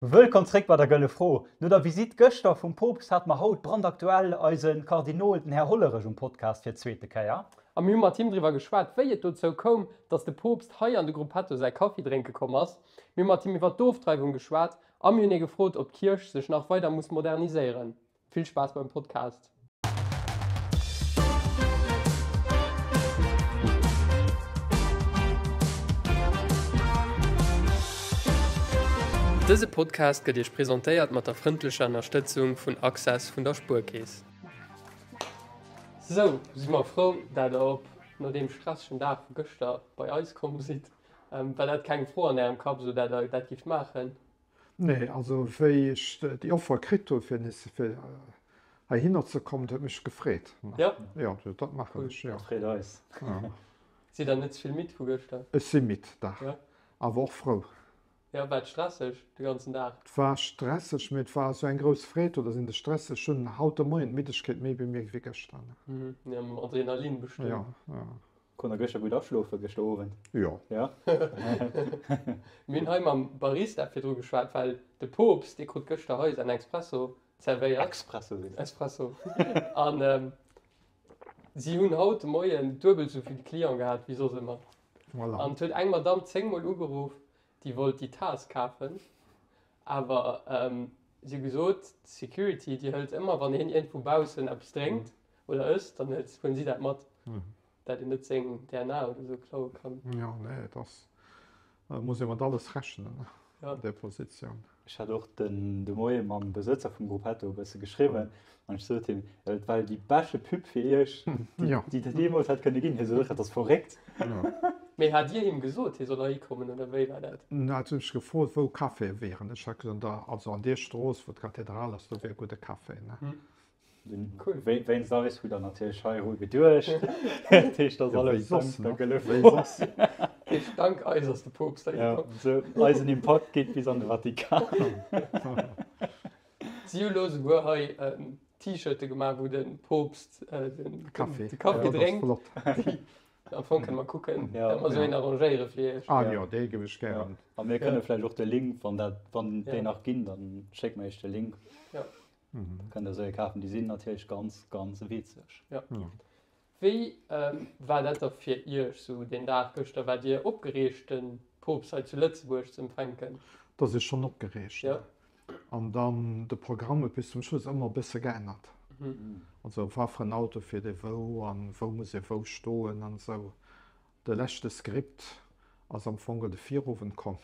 Wëllkomm zréck bei der Gëlle Fro. No der Visitt gëschter vum Poopst hate mer haut brandaktuell eise Kardinol, den Här Hollerech um Podcast fir d'zweete Kéier. A mir hu mat him driwwer geschwat, wéi et dozou koum, datt de Poopst hei an de Gruppetto säi Kaffi drénke komm ass. Mir hu mat him iwwer d'Ofdreiwung geschwat a mir hunn hie gefrot, ob d'Kierch sech nach weider muss moderniséieren. Vill Spaass beim Podcast! Dëse Podcast gëtt Iech presentéiert mat der frëndlecher Ënnerstëtzung vun Access vun der Spuerkeess. Sou, si mer frou, dat der op no deem stressegen Dag vu gëschter bei eis komm sidd. War dat keng Fro an Ärem Kapp, sou dat der dat gift maachen? Nee, also wéi ech déi Offer kritt hu fir nees fir heihinner ze kommen, dat huet mech gefreet. Jo? Jo, dat maachen ech, jo. Dat freet eis. Sidd der net ze vill midd vu gëschter? Ech si midd, dach. Awer och frou. Jo, war et stresseg de ganzen Dag? Et war stresseg, mee et war esou eng grouss Freed do, da sinn de Stress, ech hunn haut de Moien d'Middegkeet méi bemierkt wéi gëschter. Jo, mam Adrenalin bestëmmt. Jo, jo. Konnt der gëschter gutt aschlofen, gëschter Owend? Jo. Ja? Mir hunn hei mam Barista virdru geschwat, well de Poopst, dee krut gëschter hei säin Expresso zerwéiert. Expresso seet en. Espresso. An si hunn haut de Moien duebel esou vill Client gehat wéi soss ëmmer. Voilà. An et huet eng Madamm 10 mol ugeruff, déi wollt déi Taass kafen, awer si hu gesot, d'Security, déi hëlt ëmmer, wann een iergendwou baussen eppes drénkt oder ësst, dann hëlt, huelen si dat mat. Dat een net seng DNA oder sou klaue kann. Jo, nee, et ass, et muss ee mat alles rechnen an där Positioun. Ech hat och den de Moie mam Besëtzer vum Gruppetto e bësse geschriwwen an ech sot him, et war jo déi beschte Pub fir iech, déi et jeemools hätt kënne ginn. Hie sot, dat ass verréckt. Mee hat Dir him gesot, hie soll heihi kommen oder wéi war dat? En hat mech gefrot, wou Caféë wieren. Ech hat gesot, also an deer Strooss, wou d'Kathedral ass, do wier e gudde Café. Cool. Wéinst eis hutt der natierlech hei ru geduecht. Dat heescht, dass alles soss, dank der Gëlle Wéi Fro. soss. Heescht, dank eis ass de Poopst hei Ja, gekomm. sou eisen Impakt geet bis an de Vatikan. Si hu lo souguer hei T-Shirte gemaach, wou de Poopst den Kaffi. de Kaffi Ja, dat ass drénkt. flott. Am Fong kënne mer kucken, Ja. dat mer sou een arrangéiere fir iech. Ah jo, dee géif ech gären. A mir kënne vläicht och de Link, wann dat, wann Ja. déi nach ginn, dann schécke mer iech de Link. Ja. Kënnt der se kafen, déi sinn natierlech ganz ganz witzeg. Ja. Wéi war dat da fir Iech sou deen Dag gëschter? Waart Dir opgereegt de Poopst hei zu Lëtzebuerg ze empfänken? Da si schonn opgereegt. Ja. An dann de Programm huet bis zum Schluss ëmmer e bësse geännert. Also wat fir en Auto fiert ee wou an wou muss ee wou stoen an esou. De leschte Skript ass am Fong de Virowend komm.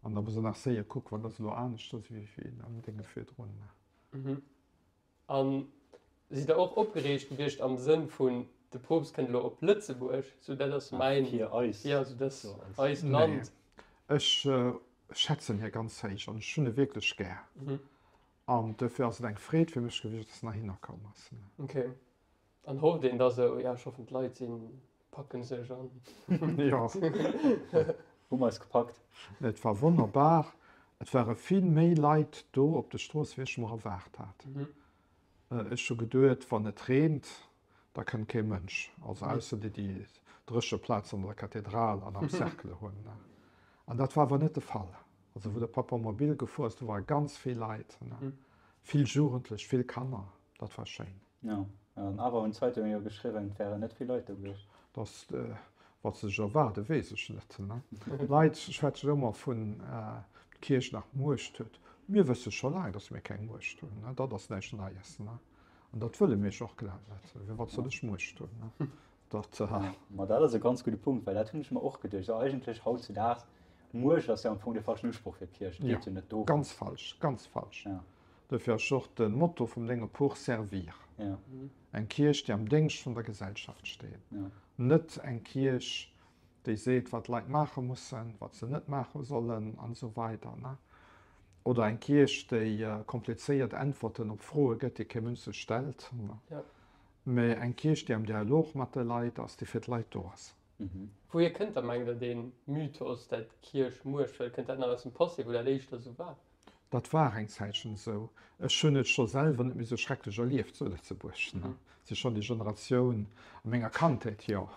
An da muss en nach séier kucken, wat ass elo aneschters wéi am Dénge virdrun. A sidd Der och opgereegt gewiescht am Sënn vun, de Poopst kënnt elo op Lëtzebuerg, sou dat ass mäin, Fir eis, jo, sou dat ass eist Land? Nee, ech schätzen hie ganz héich an ech hunn e wierklech gär. An duerfir ass et eng Freed fir mech gewiescht, dass en heihinner komm ass. Okay. An hofft een da sou, ja ech hoffen d'Leit sinn, packen sech an. Jo. Hu mer eis gepackt. Et war wonnerbar. Et ware vill méi Leit do op de Strooss wéi ech mer erwaart hat. Ech hu geduet, wann et reent, da kënnt kee Mënsch, also ausser déi, déi dréche Plaz an der Kathedral an am Cercle hunn. An dat war awer net de Fall. Also wou de Papamobil gefuer ass, do ware ganz vill Leit, vill Jugendlech, vill Kanner. Dat war schéin. Jo, an awer hunn d'Zeitungen jo geschriwwen, et wären net vill Leit do gewiescht. Dass, wat se sech erwaarden, weess ech net. D'Leit schwätzen ëmmer vun, d'Kierch nach Muecht huet. Mir wësse scho laang, dass mir keng Muecht hunn. Dat ass näischt Neies. An dat wëlle mir och glat net. Firwat soll ech Muecht hunn? Dat. Ma dat ass e ganz gudde Punkt, well dat hunn ech mer och geduecht. Also eigentlech hautzudaags, Muecht ass jo am Fong de falschen Usproch fir d'Kierch. Et geet jo net dorëms. Ganz falsch, ganz falsch. Dofir ass och de Motto vum Dénge Pour servir. Eng Kierch, déi am Déngscht vun der Gesellschaft steet. Net eng Kierch, déi seet, wat d'Leit maache mussen, wat se net maache sollen an esou weider. Oder eng Kierch, déi komplizéiert Äntwerten op Froe gëtt, déi kee Mënsch sech stellt. Mä eng Kierch, déi am Dialog mat de Leit ass, déi fir d'Leit do ass. Wouhier kënnt da, mengt Der, dee Mythos, dat d'Kierch Muecht huet? Kënnt dat nach aus dem Passé, wou dat éischter esou war? Dat war eng Zäitchen esou. Ech hunn et scho selwer net méi esou schrecklech erlieft zu Lëtzebuerg. Et si schonn déi Generatioun a menger Kandheet, jo.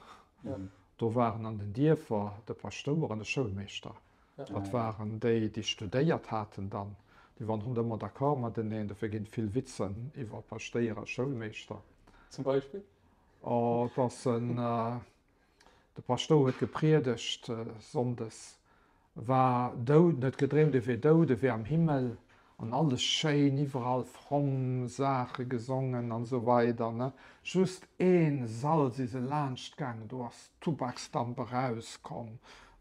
Do waren an den Dierfer de Paschtouer an de Schoulmeeschter. Dat waren déi, déi studéiert haten dann. Déi waren och net ëmmer d'accord mateneen, dofir ginn et vill Witzen iwwer Paschtéier a Schoulmeeschter. Zum Beispill? Oh, dass en, de Paschtouer huet gepriedegt sonndes, war dout, en huet gedreemt, e wier dout, e wier am Himmel an alles schéin, iwwerall fromm Saache gesongen an esou weider, ne. Just een Sall si se laanscht gaangen, do ass Tubaksdamp erauskomm,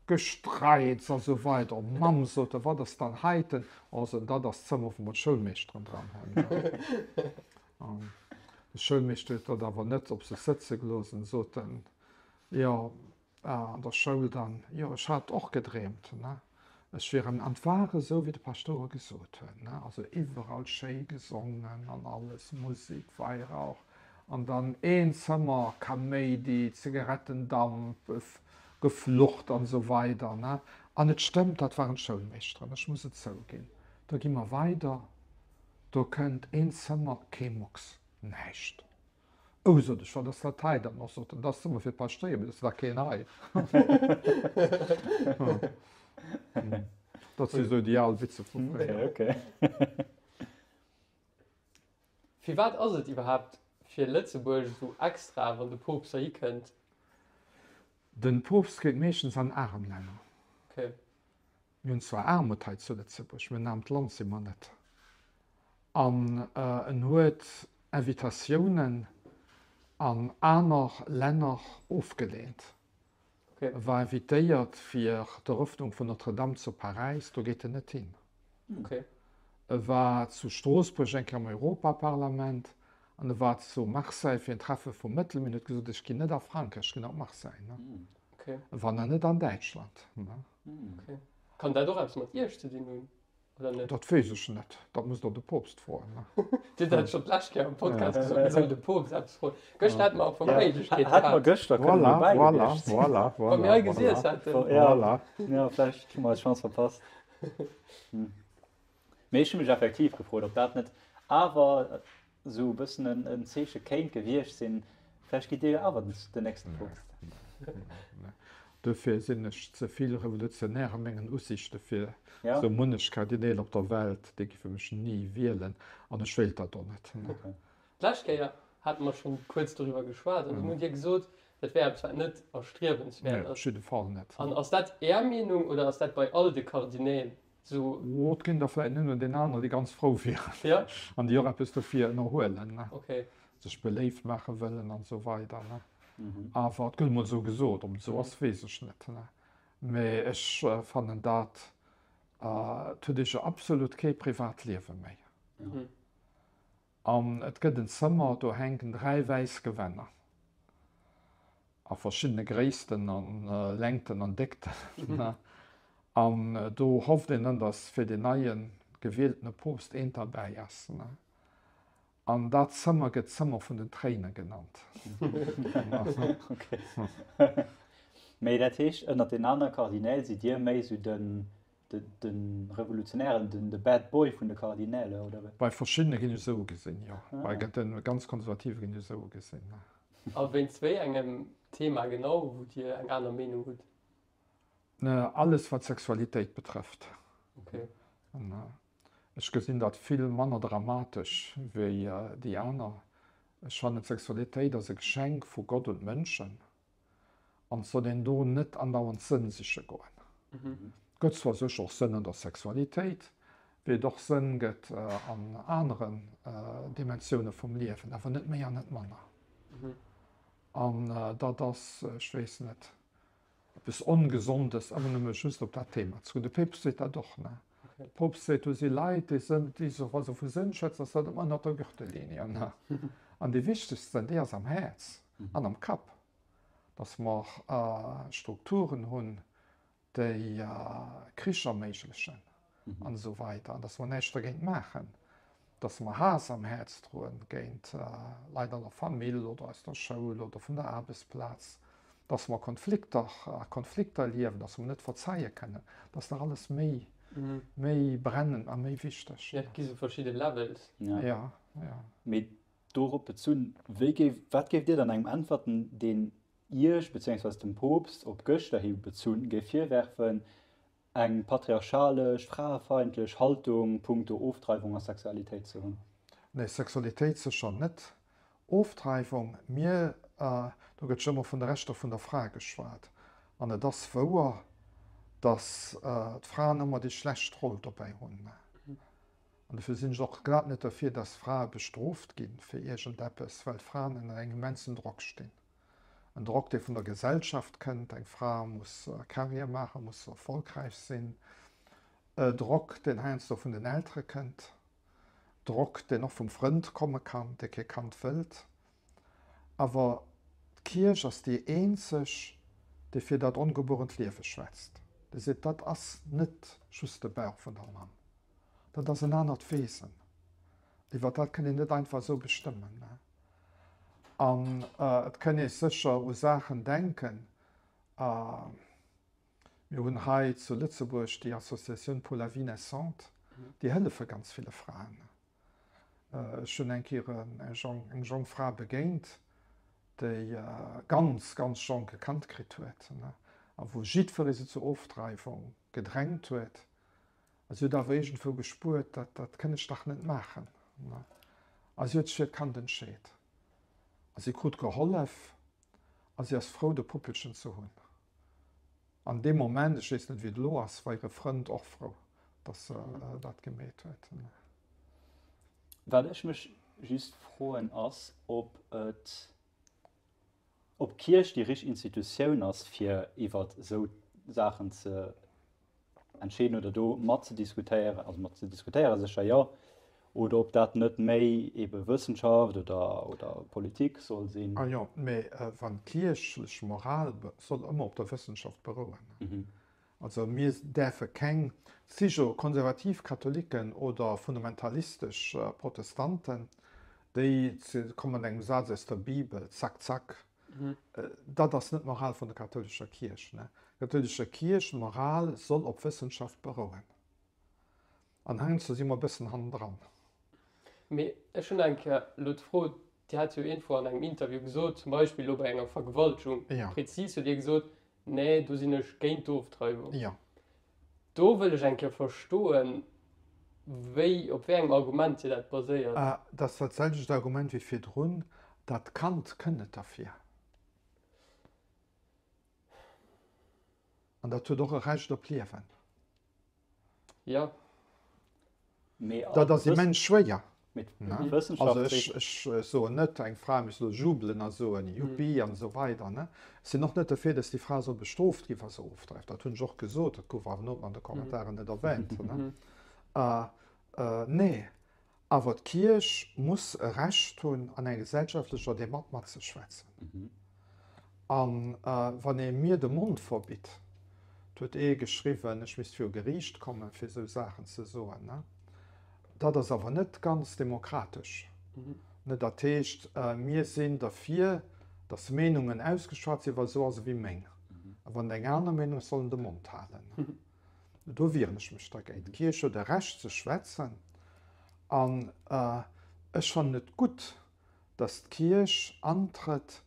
Gestreits a sou weider. Oh Mamm, sot e, wat ass dann heiten? Oh, sot en, dat ass d'Zëmmer, wou mer d'Schoulmeeschteren dran hunn. An de Schoulmeeschter huet dat awer net op sech sëtze gelooss en sot en, jo, an der Schoul dann, jo, ech hat och gedreemt, ne, ech wier en, an 't war esou, wéi de Paschtouer gesot huet, ne, also iwwerall schéi gesongen an alles, Musik, Weihrauch, an dann een Zëmmer, Kaméidi, Zigarettendamp, Geflucht an esou weider, ne, an et stëmmt, dat waren d'Schoulmeeschteren, ech muss et zouginn. Da gi mer weider. Do kënnt een Zëmmer, kee Mucks, näischt. Oh, sot ech, wat ass dat hei dann? Och, sot en, dat ass d'Zëmmer fir d'Paschtéier, mee et ass da keen hei. Dat si sou déi al Witze vu fréier. Okay, okay. Firwat ass et iwwerhaapt fir Lëtzebuerg esou extra, wann de Poopst heihi kënnt? Den Poopst geet meeschtens an arem Länner. Okay. Mir hunn zwar Aarmut hei zu Lëtzebuerg, mä en aarmt Land si mer net. An en huet Invitatiounen an aner Länner ofgeleent. E war invitéiert fir d'Eröffnung vun Notre-Dame zu Paräis, do geet en net hin. E war zu Stroossbuerg eng Kéier am Europaparlament an e war zu Marseille fir en Treffe vum Mëttelmier. En huet gesot, ech ginn net a Frankräich, ech ginn op Marseille. E war nach net an Däitschland. Okay. Kann dat och eppes mat Iech ze dinn hunn, oder net? Dat weess ech net. Dat musst Der de Poopst froen. Dir hutt dat schonn d'lescht Kéier am Podcast gesot, mir sollen de Poopst eppes froen. Gëschter hätte mer am Fong d'Méiglechkeet gehat. Hätte mer gëschter kënnen Voilà, dobäi voilà, gewiescht sinn. voilà, Wa mir hei gesiess hätten. Voilà. Ja, vläicht hu mer eis Chance verpasst. Mee ech hu mech effektiv gefrot, ob dat net awer Sou e bëssen en Zeeche kéint gewiescht sinn. Vläicht gitt Dir jo awer den nächste Poopst. Dofir sinn ech ze vill revolutionär a mengen Usiichte fir sou munnech Kardineel op der Welt, déi giffe mech ni wielen an ech wéilt dat och net. D'lescht Kéier hate mer schonn kuerz doriwwer geschwat an dunn hutt Dir gesot, dat wär eppes wat net erstriewenswäert ass. Nee, op jidde Fall net. An ass dat Är Meenung oder ass dat bei all de Kardineel Sou. Oh, et ginn der vläit net un deen anere, déi ganz frou wieren. Ja. An déi och eppes dofir ënnerhuelen, ne. Okay. Sech beléift maache wëllen an esou weider, ne. Awer et gëtt emol esou gesot. Ob et esou ass, weess ech net, ne. Mee ech fannen dat, et huet ee jo absolut kee privat Liewe méi. An et gëtt en Zëmmer, do hänken 3 wäiss Gewänner a verschiddene Gréissten an Längten an Déckten. An do hofft een dann, datt fir deen neie gewieltene Poopst eent derbäi ass. An dat Zëmmer gëtt d'Zëmmer vun den Tréine genannt. Mee dat heescht, ënnert den aner Kardinäl sidd Dir méi esou den De Revolutionären, den de Bad Boy vun de Kardinäle, oder wéi? Bei verschiddene ginn ech esou ugesinn, jo. Bei de ganz Konservative ginn ech esou ugesinn. A wéinst wéi engem Thema genau, wou Dir eng aner Meenung hutt? Alles wat Sexualitéit betrëfft. Okay. Ech gesinn dat vill manner dramatesch wéi déi aner. Ech fannen, d'Sexualitéit ass e Geschenk vu Gott un d'Mënschen. An et soll een do net andauernd Sënn siche goen. Et gëtt zwar sécher och Sënn an der Sexualitéit, wéi et och Sënn gëtt an aneren Dimensioune vum Liewen, awer net méi an net manner. An dat ass, ech weess net, eppes Ongesondes, ëmmer nëmme just op dat Thema ze goen. De Poopst seet dat och, ne? De Poopst seet, do si Leit, déi sënn, déi sou, wa se vu Sënn schwätzen, ass dat ëmmer ënnert der Gürtellinie, ne? An déi wichtegst Sënn, déi ass am Häerz. an am Kapp, dass mer Strukturen hunn, déi Krich erméiglechen an esou weider, an dass mer näischt dergéint maachen, dass mer Haass am Häerz droen géint Leit an der Famill oder aus der Schoul oder vun der Aarbechtsplaz, dass mer Konflikter a Konflikter liewen, dass mer net verzeie kënnen, dat ass nach alles méi, méi brennend a méi wichteg. Jo, et gi sou verschidde Levels. Jo, jo. Mee Dorop bezunn, wéi géif, wat géift Dir dann engem äntwerten, deen Iech, beziéungsweis dem Poopst op gëschter hi bezunn, géif virwerfen, Eng patriarchalesch, fraefeindlech Haltung punkto Ofdreiwung a Sexualitéit ze hunn? Nee, Sexualitéit sécher net. Ofdreiwung, mir, do gëtt jo ëmmer vun de Rechter vun der Fra geschwat. An et ass wouer, datt d'Fraen ëmmer déi schlecht Roll dobäi hunn. An dofir sinn ech och glat net derfir, datt Frae bestrooft gi fir iergendeppes, well d'Fraen ënner engem immensen Drock stinn. En Drock, dee vun der Gesellschaft kënnt, eng Fra muss Carrière maachen, muss erfolgräich sinn. E Drock, deen heiansdo vun den Eltere kënnt. Drock, deen och vum Frënd komme kann, dee kee Kand wëllt. Awer d'Kierch ass déi eenzeg, déi fir dat ongebuerent Liewe schwätzt. Déi seet, dat ass net just de Bauch vun der Mamm, dat ass en anert Wesen, iwwer dat kënnt een net einfach esou bestëmmen. An et kënn ee sécher u Saachen denken. Mir hunn hei zu Lëtzebuerg déi Associatioun Pour la vie naissante, déi hëllefe ganz ville Fraen. Ech hunn eng Kéier eng jonk Fra begéint, déi ganz, ganz jonk e Kand kritt huet a wou jiddweree se zur Ofdreiwung gedrängt huet. A si huet awer iergendwou gespuert, dat, dat kënn ech dach net maachen. A si huet sech fir d'Kand entscheet. A si krut gehollef a si ass frou, de Puppelchen ze hunn. An deem Moment, ech weess net, wéi et elo ass, war hire Frënd och frou, dass se dat gemeet huet. Wat ech mech just froen ass, ob et, ob d'Kierch déi richteg Institutioun ass, fir iwwer esou Saachen ze entscheeden oder do mat ze diskutéieren, also mat ze diskutéiere sécher jo, oder ob dat net méi ebe Wëssenschaft oder, oder Politik soll sinn. Ah jo, mä wann d'kierchlech Moral soll ëmmer op der Wëssenschaft berouen. Also mir däerfe keng, si jo konservativ Katholiken oder fundamentalistesch Protestanten, déi kommen mat engem Saz aus der Bibel, zack zack. Dat ass net d'Moral vun der kathoulescher Kierch. D'kathoulescher Kierch, d'Moral soll op Wëssenschaft berouen. An heiansdo si mer e bëssen hannendran. Mee ech hunn eng Kéier elo d'Fro, Dir hat jo iergendwou an engem Interview gesot, zum Beispill elo bei enger Vergewaltegung, prezis hutt Dir gesot, Nee, do sinn ech géint d'Ofdreiwung. Jo. Do wëll ech eng Kéier verstoen, wéi, op wéi engem Argument Dir dat baséiert. Dat ass dat selwecht Argument wéi virdrun, Dat Kand kënnt net derfir. An dat huet och e Recht op Liewen. Jo. Dat ass immens schwéier. Also ech soen net, eng Fra misst elo jubelen a soen, Juppi an esou weider. Ech sinn och net derfir, datt déi Fra soll bestrooft ginn, wa se ofdreift. Dat hunn ech och gesot, dat gouf awer net an de Kommentaren net erwähnt. Nee, awer d'Kierch muss e Recht hunn, an enger gesellschaftlecher Debatt matzeschwätzen. A wann ee mir de Mond verbitt, et huet ee geschriwwen, ech misst viru Geriicht kommen, fir esou Saachen ze soen, dat ass awer net ganz demokratesch. Dat heescht, mir sinn derfir, datt Meenungen ausgeschwat sinn, wa se esou ass ewéi meng. A wann et eng aner Meenung ass, soll en de Mond halen. Do wieren ech mech dergéint. D'Kierch huet e Recht ze schwätzen an ech fannen et gutt, datt d'Kierch antrëtt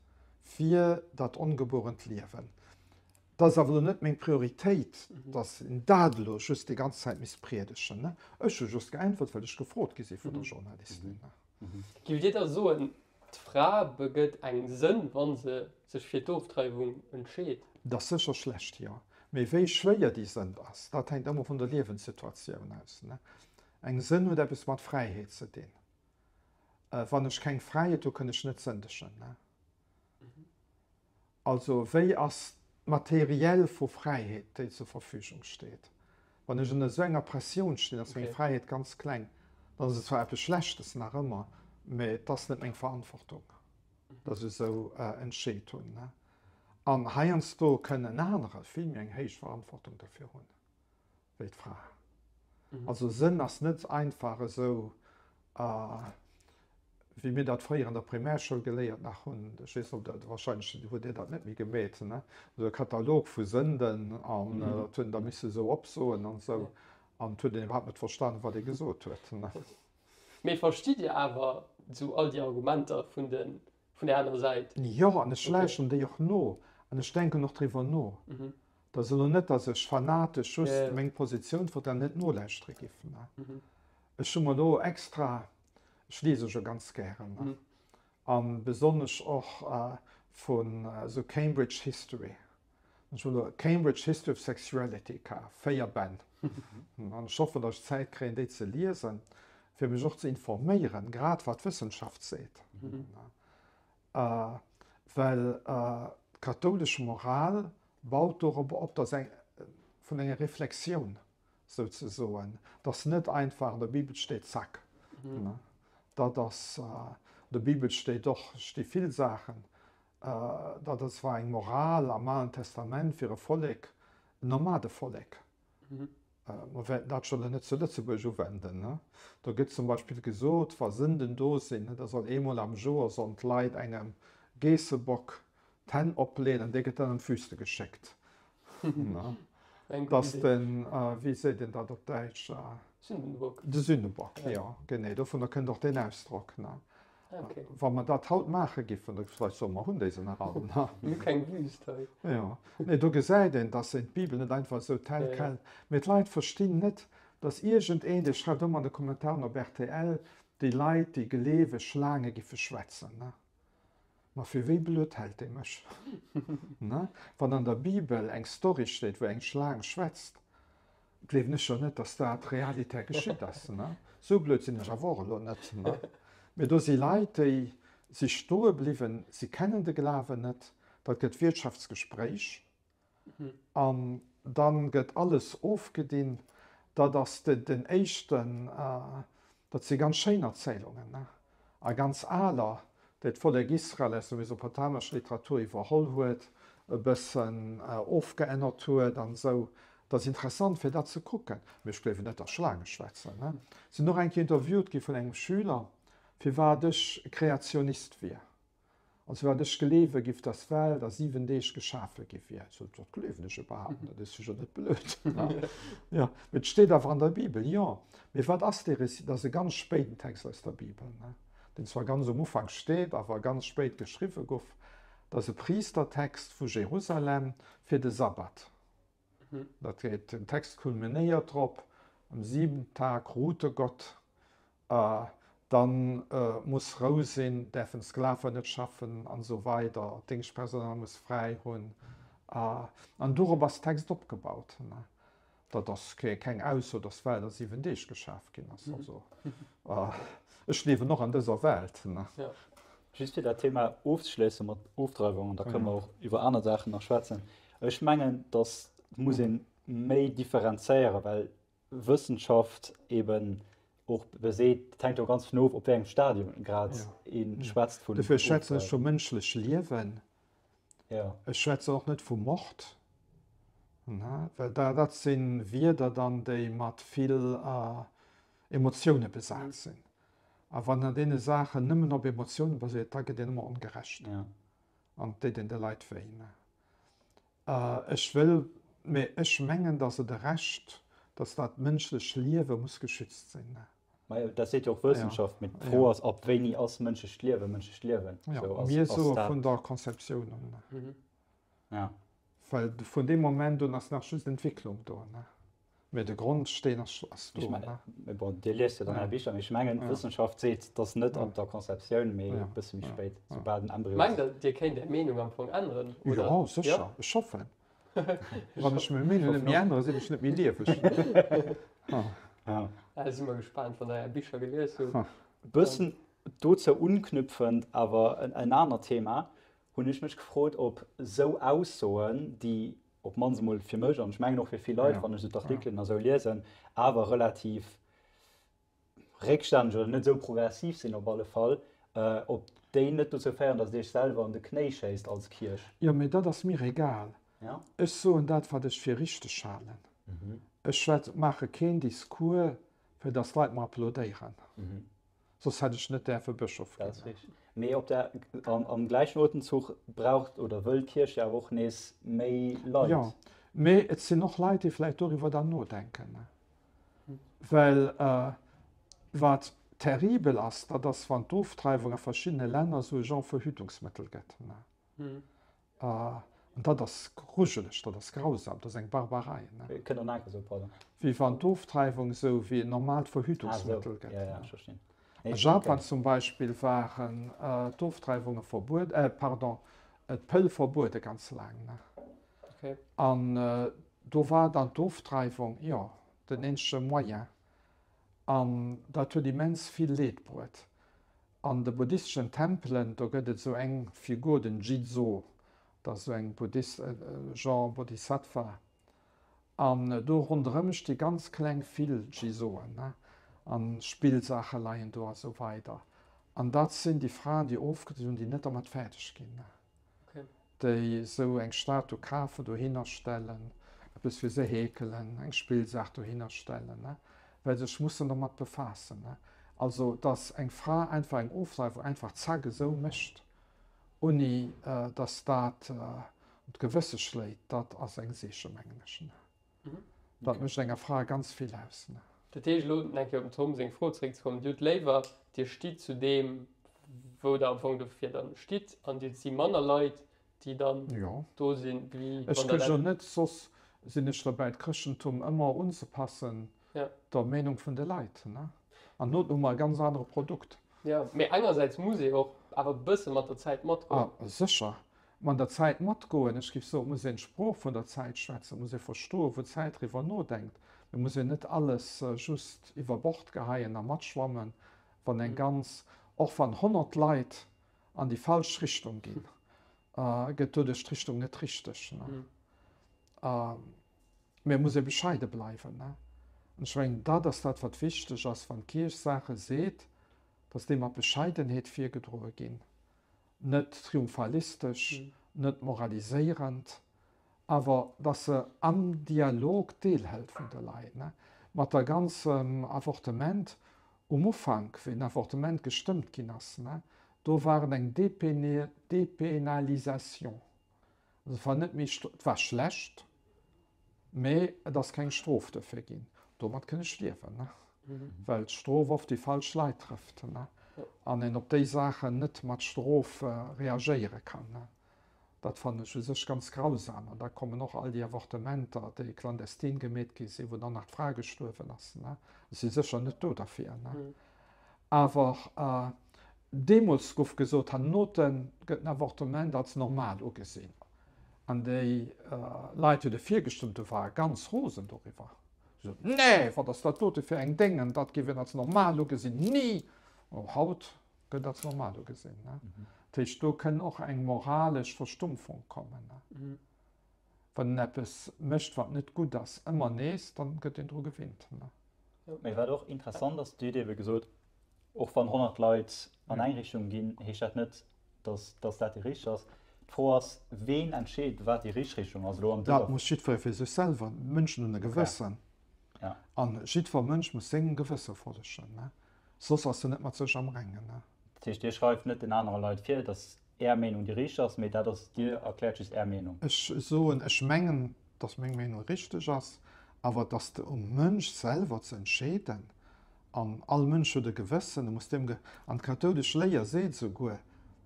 fir dat ongebuerent Liewen. Dat ass awer elo net meng Prioritéit, datt een dat elo just déi ganz Zäit misst priedegen. Ech hu just geäntwert, well ech gefrot gi si vun der Journalistin. Giff Dir da soen, d'Fra begëtt eng Sënn, wa se sech fir d'Ofdreiwung entscheet? Dat ass sécher schlecht, jo. Mee wéi schwéier déi Sënd ass, dat hänkt ëmmer vun der Liewenssituatioun aus. Eng Sënn huet eppes mat Fräiheet ze dinn. Wann ech keng Fräiheet hu, kënn ech net sëndegen. Also wéi ass d'Materiel vu Fräiheet, déi zur Verfügung steet? Wann ech ënner esou enger Pressioun stinn, ass meng Fräiheet ganz kleng. Dann ass et zwar eppes Schlechtes nach ëmmer, mä et ass net meng Verantwortung, datt ech esou entscheet hunn. An heiansdo kënnen anerer vill méi eng héich Verantwortung derfir hunn. wéi d'Fra. Also Sënn ass net einfach esou, wéi mir dat fréier an der Primärschoul geléiert nach hunn. Ech weess net, ob dat, wahrscheinlech hutt Dir dat net méi gemeet, ne? Esou e Katalog vu Sënden an dat huet een da misse esou opsoen an esou. An et huet een iwwerhaapt net verstanen, wat ee gesot huet, ne? Mee verstitt Dir awer esou all déi Argumenter vun de, vun där aner Säit? Jo, an ech lauschteren déi och no an ech denken och driwwer no. Dat ass elo net, datt ech fanatesch just meng Positioun vertreden, net nolauschtere giff. Ech hu mer elo extra, ech liese jo ganz gären, a besonnesch och vun esou Cambridge History, ech hu elo Cambridge History of Sexuality kaf, 4 Bänn, an ech hoffen, datt ech Zäit kréien, déi ze liesen, fir mech och ze informéieren, grad wat d'Wëssenschaft seet. Well d'kathoulesch Moral baut dorop op, datt eng vun enger Reflexioun souzesoen, datt net einfach an der Bibel steet, zack. Dat ass, an der Bibel steet och, sti vill Saachen, dat ass war eng Moral am Alen Testament fir e Vollek, en Nomadevollek. Mer wäerten dat scho net zu Lëtzebuerg uwenden. Do gëtt zum Beispill gesot, wa Sënden do sinn, da soll eemol am Joer sollen d'Leit engem Geessebock d'Hänn opleeën an dee gëtt dann an d'Wüste geschéckt. Dass den, wéi seet een dat op Däitsch? Sündenbock. De Sünnebock, jo, genee. Dovunner kënnt och deen Ausdrock. Okay. Wa mer dat haut maache giffen, da vläicht soe mer, hunn déi se nach all. Mir hu keng Wüst hei. Jo, nee, do gesäit een, dass een d'Bibel net einfach esou tel quel. Mee d'Leit verstinn net, dass iergendeen, dee schreift ëmmer an de Kommentaren op rtl, déi Leit, déi gleewe Schlaange giffe schwätzen. Ma fir wéi blöd hält dee mech? Wann an der Bibel eng Story steet, wou eng Schlaang schwätzt, Gleewen ech jo net, dass dat realitär geschitt ass. Sou blöd sinn ech awer och elo net. Mee do si Leit, déi si stoe bliwwen, si kennen de Glawen net, dat gëtt Wirtschaftsgespréich an da gëtt alles ofgedinn. Dat ass den éischten, Dat si ganz schéin Erzählungen a ganz aler, déi d'Vollek Israel aus der mesopotamescher Literatur iwwerholl huet, e bëssen ofgeännert huet an esou. Dat ass interessant, fir dat ze kucken. Mee ech gleewen net, datt Schlaange schwätzen. Sinn och eng Kéier interviewt gi vun engem Schüler, firwat ech Kreationist wier. Also wat ech gleewe giff, dass d'Welt a 7 Deeg geschafe gi wier. Ech sot, dat gleewen ech iwwerhaapt net, ech si jo net blöd. Jo, mee et steet awer an der Bibel. Jo, mee wat ass dee Récit? Dat ass e ganz spéiden Text aus der Bibel, deen zwar ganz um Ufank steet, awer ganz spéit geschriwwe guff. Dat ass e Priistertext vu Jerusalem fir de Sabbat. Dat geet, den Text kulminéiert drop, Am siwenten Tag ruhte Gott, a dann muss Rou sinn, däerfen d'Sklaven net schaffen an esou weider, d'Déngschtpersonal muss fräi hunn. An dorop ass Text opgebaut. Dat ass keng Ausso, datt d'Welt a 7 Deeg geschaf ginn ass. Also ech liewen och an dëser Welt. Just fir dat Thema ofzeschléisse mat Ofdreiwung, an da kënne mer och iwwer aner Saachen nach schwätzen. Ech mengen, datt muss ee méi differenzéieren, well Wëssenschaft eben och beseet, dat hänkt jo ganz vun of, op wéi engem Stadium grad ee schwätzt vun. Dofir schwätzen ech vu mënschlech Liewen. Ech schwätzen och net vu Mord, well dat si Wierder dann, déi mat vill Emotioune besat sinn. A wann an deene Saachen nëmmen op Emotioune baséiert, da gëtt een ëmmer ongerecht an et deet een de Leit wéi. Ech wëll, mee ech mengen, datt et e Recht, datt dat mënschlech Liewe muss geschützt sinn. Majo, dat seet jo och d'Wëssenschaft. Mee d'Fro ass, ab wéini ass mënschlecht Liewe mënschlecht Liewen? Jo, mir soe vun der Conceptioun un. Well vun deem Moment un ass nach just Entwicklung do. Mee de Grondsteen ass do. Ech mengen, mee bon, Dir liest jo dann Är Bicher, mee ech mengen, d'Wëssenschaft seet, dass net ab der Conceptioun, mee e bësse méi spéit, soubal den Embryo. Mengt Der, Dir kéint Är Meenung am Fong änneren, oder? Jo, sécher. Ech hoffen. Wann ech meng Meenung net méi änneren, sinn ech net méi lieweg. Da si mer gespaant, wann Der Är Bicher gelies hutt. E bëssen dozou unknüpfend, awer en anert Thema, hunn ech mech gefrot, ob esou Aussoen, déi op d'mannst emol fir mech an ech mengen och fir vill Leit, wann ech esou d'Artikelen a sou liesen, awer relativ réckstänneg oder net esou progressiv sinn op alle Fall, ob déi net dozou féieren, datt Dir Iech selwer an de Knéi schéisst als Kierch. Jo, mee dat ass mir egal. Ech soen dat, wat ech fir richteg halen. Ech schwätz, maache keen Discours, fir datt d'Leit mer applaudéieren. Soss hätt ech net däerfe Bëschof ginn. Dat ass richteg. Mee op der, am, am gläichen Otemzuch braucht oder wëll d'Kierch jo awer och nees méi Leit. Jo, mee et sinn och Leit, déi vläicht doriwwer dann nodenken. Well wat terribel ass, dat ass, wann d'Ofdreiwung a verschiddene Länner esou e Genre Verhütungsmëttel gëtt. An dat ass grujeleg, dat ass grausam, dat ass eng Barbarei. Kënnt der nach eng Kéier soen, pardon? Wéi wann d'Ofdreiwung esou wéi en normaalt Verhütungsmëttel gëtt. Ah esou, ja, ja, ech verstinn. A Japan zum Beispill waren d'Ofdreiwunge verbueden, pardon, d'Pëll verbuede ganz laang. An do war dann d'Ofdreiwung, jo, den eenzege Moyen. An dat huet immens vill Leed bruet. An de buddhisteschen Tempelen, do gëtt et esou eng Figur, den Jizo, dat ass esou eng Buddhist, genre Bodhisattva. An do ronderëm sti ganz kleng vill Jizoen, ne, an Spillsaache leien do a sou weider. An dat sinn déi Fraen, déi ofgedriwwen hunn, déi net dermat fäerdeg ginn, ne. déi esou eng Statu kafen, dohinner stellen, eppes fir se heekelen, eng Spillsaach dohinner stellen, well se sech mussen domat befaassen. Also, dass eng Fra einfach eng Ofdreiwung einfach zack esou mécht, ouni dass dat un d'Gewësse schléit, dat ass eng Seeche, mengen ech. Dat mécht enger Fra ganz vill aus. Dat heescht, elo eng Kéier op dem Tom seng Fro zeréckzekommen, Dir hutt léiwer, Dir stitt zu deem, wou Der am Fong dofir dann stitt, an et si manner Leit, déi dann do sinn, wéi wann Der dat. Ech kënn jo net, soss sinn ech derbäi, d'Chrëschtentum ëmmer unzepassen der Meenung vun de Leit. An no hu mer e ganz anere Produkt. Jo, mee engersäits muss ee och awer e bësse mat der Zäit matgoen. A sécher, Mat der Zäit matgoen, ech géif soen, et muss een d'Sprooch vun der Zäit schwätzen, et muss ee verstoen, wou d'Zäit driwwer nodenkt. Et muss een net alles just iwwer Bord geheien a matschwammen, wann eng ganz, och wann 100 Leit an déi falsch Richtung ginn, gëtt doduerch d'Richtung net richteg. Mä et muss ee bescheide bleiwen. An ech mengen, dat ass dat, wat wichteg ass, wann d'Kierch Saache seet, dass déi mat Bescheidenheet virgedroe ginn. net triumphalistesch, net moraliséierend, awer dass se am Dialog deelhëlt vun de Leit, mat der ganzem Avortement um Ufank, wéi den Avortement gestëmmt ginn ass, do war et eng Dépénalisation, also et war net méi, et war schlecht, Mee et ass keng Strof dofir ginn. Domat kënn ech liewen, well d'Strof oft déi falsch Leit trëfft an een op déi Saachen net mat Strof reagéiere kann. Dat fannen ech u sech ganz grausam. An da kommen och all déi Avortementer, déi clandestin gemeet gi sinn, wou dann nach d'Fra gestuerwen ass. Ech si sécher net do derfir. Awer deemools gouf gesot, hannote gëtt den Avortement als normal ugesinn. An déi Leit, déi dofir gestëmmt hunn, ware ganz rosen doriwwer. Si soten, Nee, wat ass dat dote fir eng Déngen, dat géif een als normal ugesinn, ni! Oh, haut gëtt als normal ugesinn. Dat heescht, do kënn och eng moralesch Verstumpfung kommen. Wann een eppes mécht, wat net gutt ass, ëmmer nees, dann gëtt een dru gewinnt. Mee wat och interessant ass, Dir hutt ebe gesot, och wann 100 Leit an eng Richtung ginn, heescht dat net, dass dass dat déi richteg ass. D'Fro ass, ween entscheet, wat déi richteg Richtung ass elo an dëser. Dat muss jiddweree fir sech selwer. D'Mënschen hunn e Gewëssen. A jiddwer Mënsch muss sengem Gewësse follegen, soss ass en net mat sech am Rengen. Dat heescht, Dir schreift net den anere Leit vir, dass Är Meenung déi richteg ass, mee dat ass, Dir erkläert just Är Meenung. Ech soen, ech mengen, dass meng Meenung richteg ass, awer et ass um Mënsch selwer ze entscheeden. An all Mënsch huet e Gewëssen, e muss deem Ge, an d'kathoulesch Léier seet esouguer,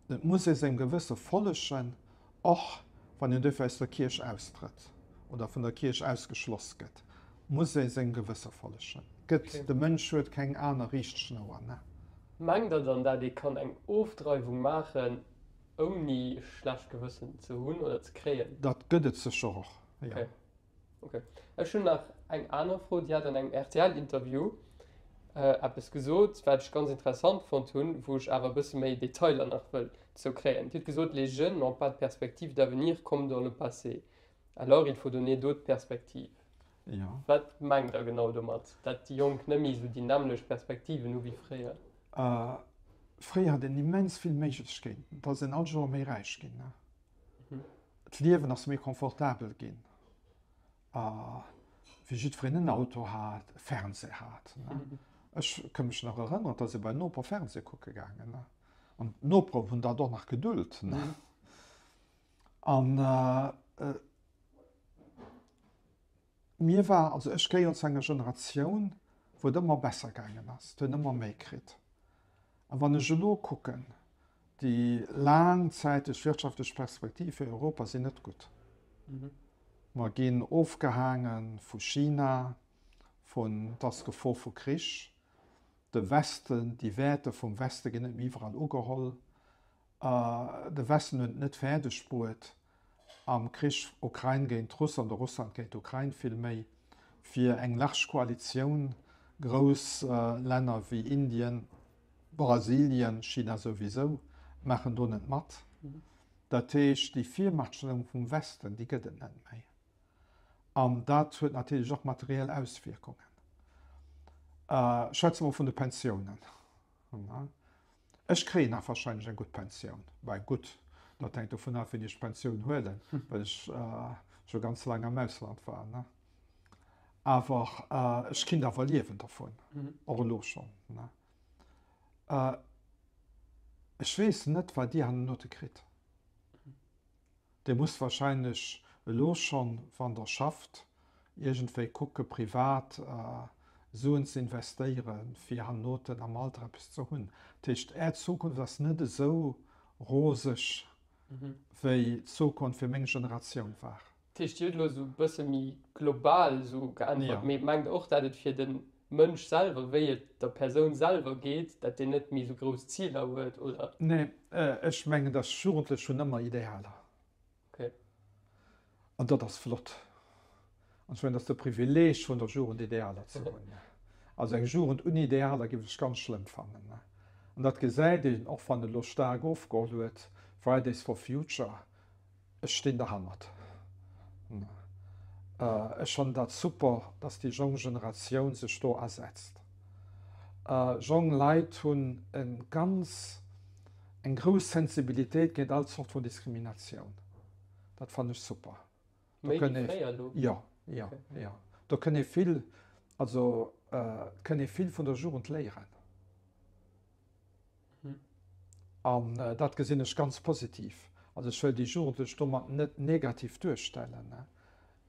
et muss ee sengem Gewësse follegen, och wann een duerfir aus der Kierch austrëtt oder vun der Kierch ausgeschloss gëtt, muss ee sengem Gewësse follegen. Gëtt, de Mënsch huet keng aner Riichtschnouer, ne? Mengt der dann dat ee kann eng Ofdreiwung maachen ouni e schlecht Gewëssen ze hunn oder ze kréien? Dat gëtt et sécher och, jo. Ok. Ech hunn nach eng aner Fro. Dir hat an engem RTL-Interview eppes gesot, wat ech ganz interessant fonnt hunn, wou ech awer e bësse méi Detailer nach wëll zou kréien. Dir hutt gesot, Les jeunes n'ont pas de perspective d'avenir comme dans le passé. Alors il faut donner d'autres perspectives. Jo. Wat mengt Der genau domat, dat déi Jonk net méi esou déi nämmlecht Perspektiven hu wéi fréier? Fréier hat een immens vill Méiglechkeeten. Et ass een all Joer méi räich ginn. D'Liewen ass méi confortabel ginn, wéi jiddwereen en Auto hat, e Fernseh hat. Ech ka mech nach erënneren, da si bei Noper Fernseh kucke gaangen. An d'Nopere hunn dat och nach geduld. An mir war, also ech gehéieren zu enger Generatioun, wou et ëmmer besser gaangen ass, et huet een ëmmer méi kritt. A wann ech elo kucken, Déi laangzäiteg wirtschaftlech Perspektive fir Europa sinn net gutt. Mer ginn ofgehaange vu China, vun, et ass Gefor vu Krich, de Westen, déi Wäerter vum Weste ginn net méi iwwerall ugeholl. De Westen huet et net fäerdeg bruet, am Krich Ukrain géint Russland, oder Russland géint Ukrain villméi, fir eng large Koalitioun, grouss Länner wéi Indien, Brasilien, China souwisou, maachen do net mat. Dat heescht, déi Virmachtstellung vum Westen, déi gëtt et net méi. An dat huet natierlech och materiell Auswierkungen. Schwätze mer vun de Pensiounen. Ech kréien nach wahrscheinlech eng gutt Pensioun. Bah, gutt, dat hänkt dovun af, wéini ech d'Pensioun huelen, well ech scho ganz laang am Ausland war. Awer ech kinnt awer liewen dervun, och elo schonn. Ech weess net, wat Dir hannenote kritt. Dir musst wahrscheinlech elo schonn, wann Der schafft, iergendwéi kucke privat Suen ze investéieren, fir hannoten am Alter eppes ze hunn. Dat heescht, Är Zukunft ass net esou roseg, wéi d'Zukunft fir meng Generatioun war. Dat heescht, Dir hutt elo esou e bësse méi global esou geäntwert, mee mengt och, dat et fir de Mënsch selwer, wéi et der Persoun selwer geet, dat deen net méi esou grouss Ziler huet, oder? Nee, ech mengen, dass Jugendlech hunn ëmmer Idealer. Okay. An dat ass flott. An ech mengen, dat ass de Privileeg vun der Jugend, Idealer ze hunn. Also eng Jugend ouni Idealer géif ech ganz schlëmm fannen. An dat gesäit een och, wann et elo staark ofgeholl huet, Fridays for Future. Ech stinn derhannert. Ech fannen dat super, dass déi jonk Generatioun sech do asetzt. Jonk Leit hunn e ganz, eng grouss Sensibilitéit géint all Zort vun Diskriminatioun. Dat fannen ech super. Méi wéi fréier elo? Jo, jo, jo. Do kënn ee vill, also et kënn ee vill vun der Jugend léieren. An dat gesinn ech ganz positiv. Also ech wëll déi Jugendlech domat net negativ duerstellen,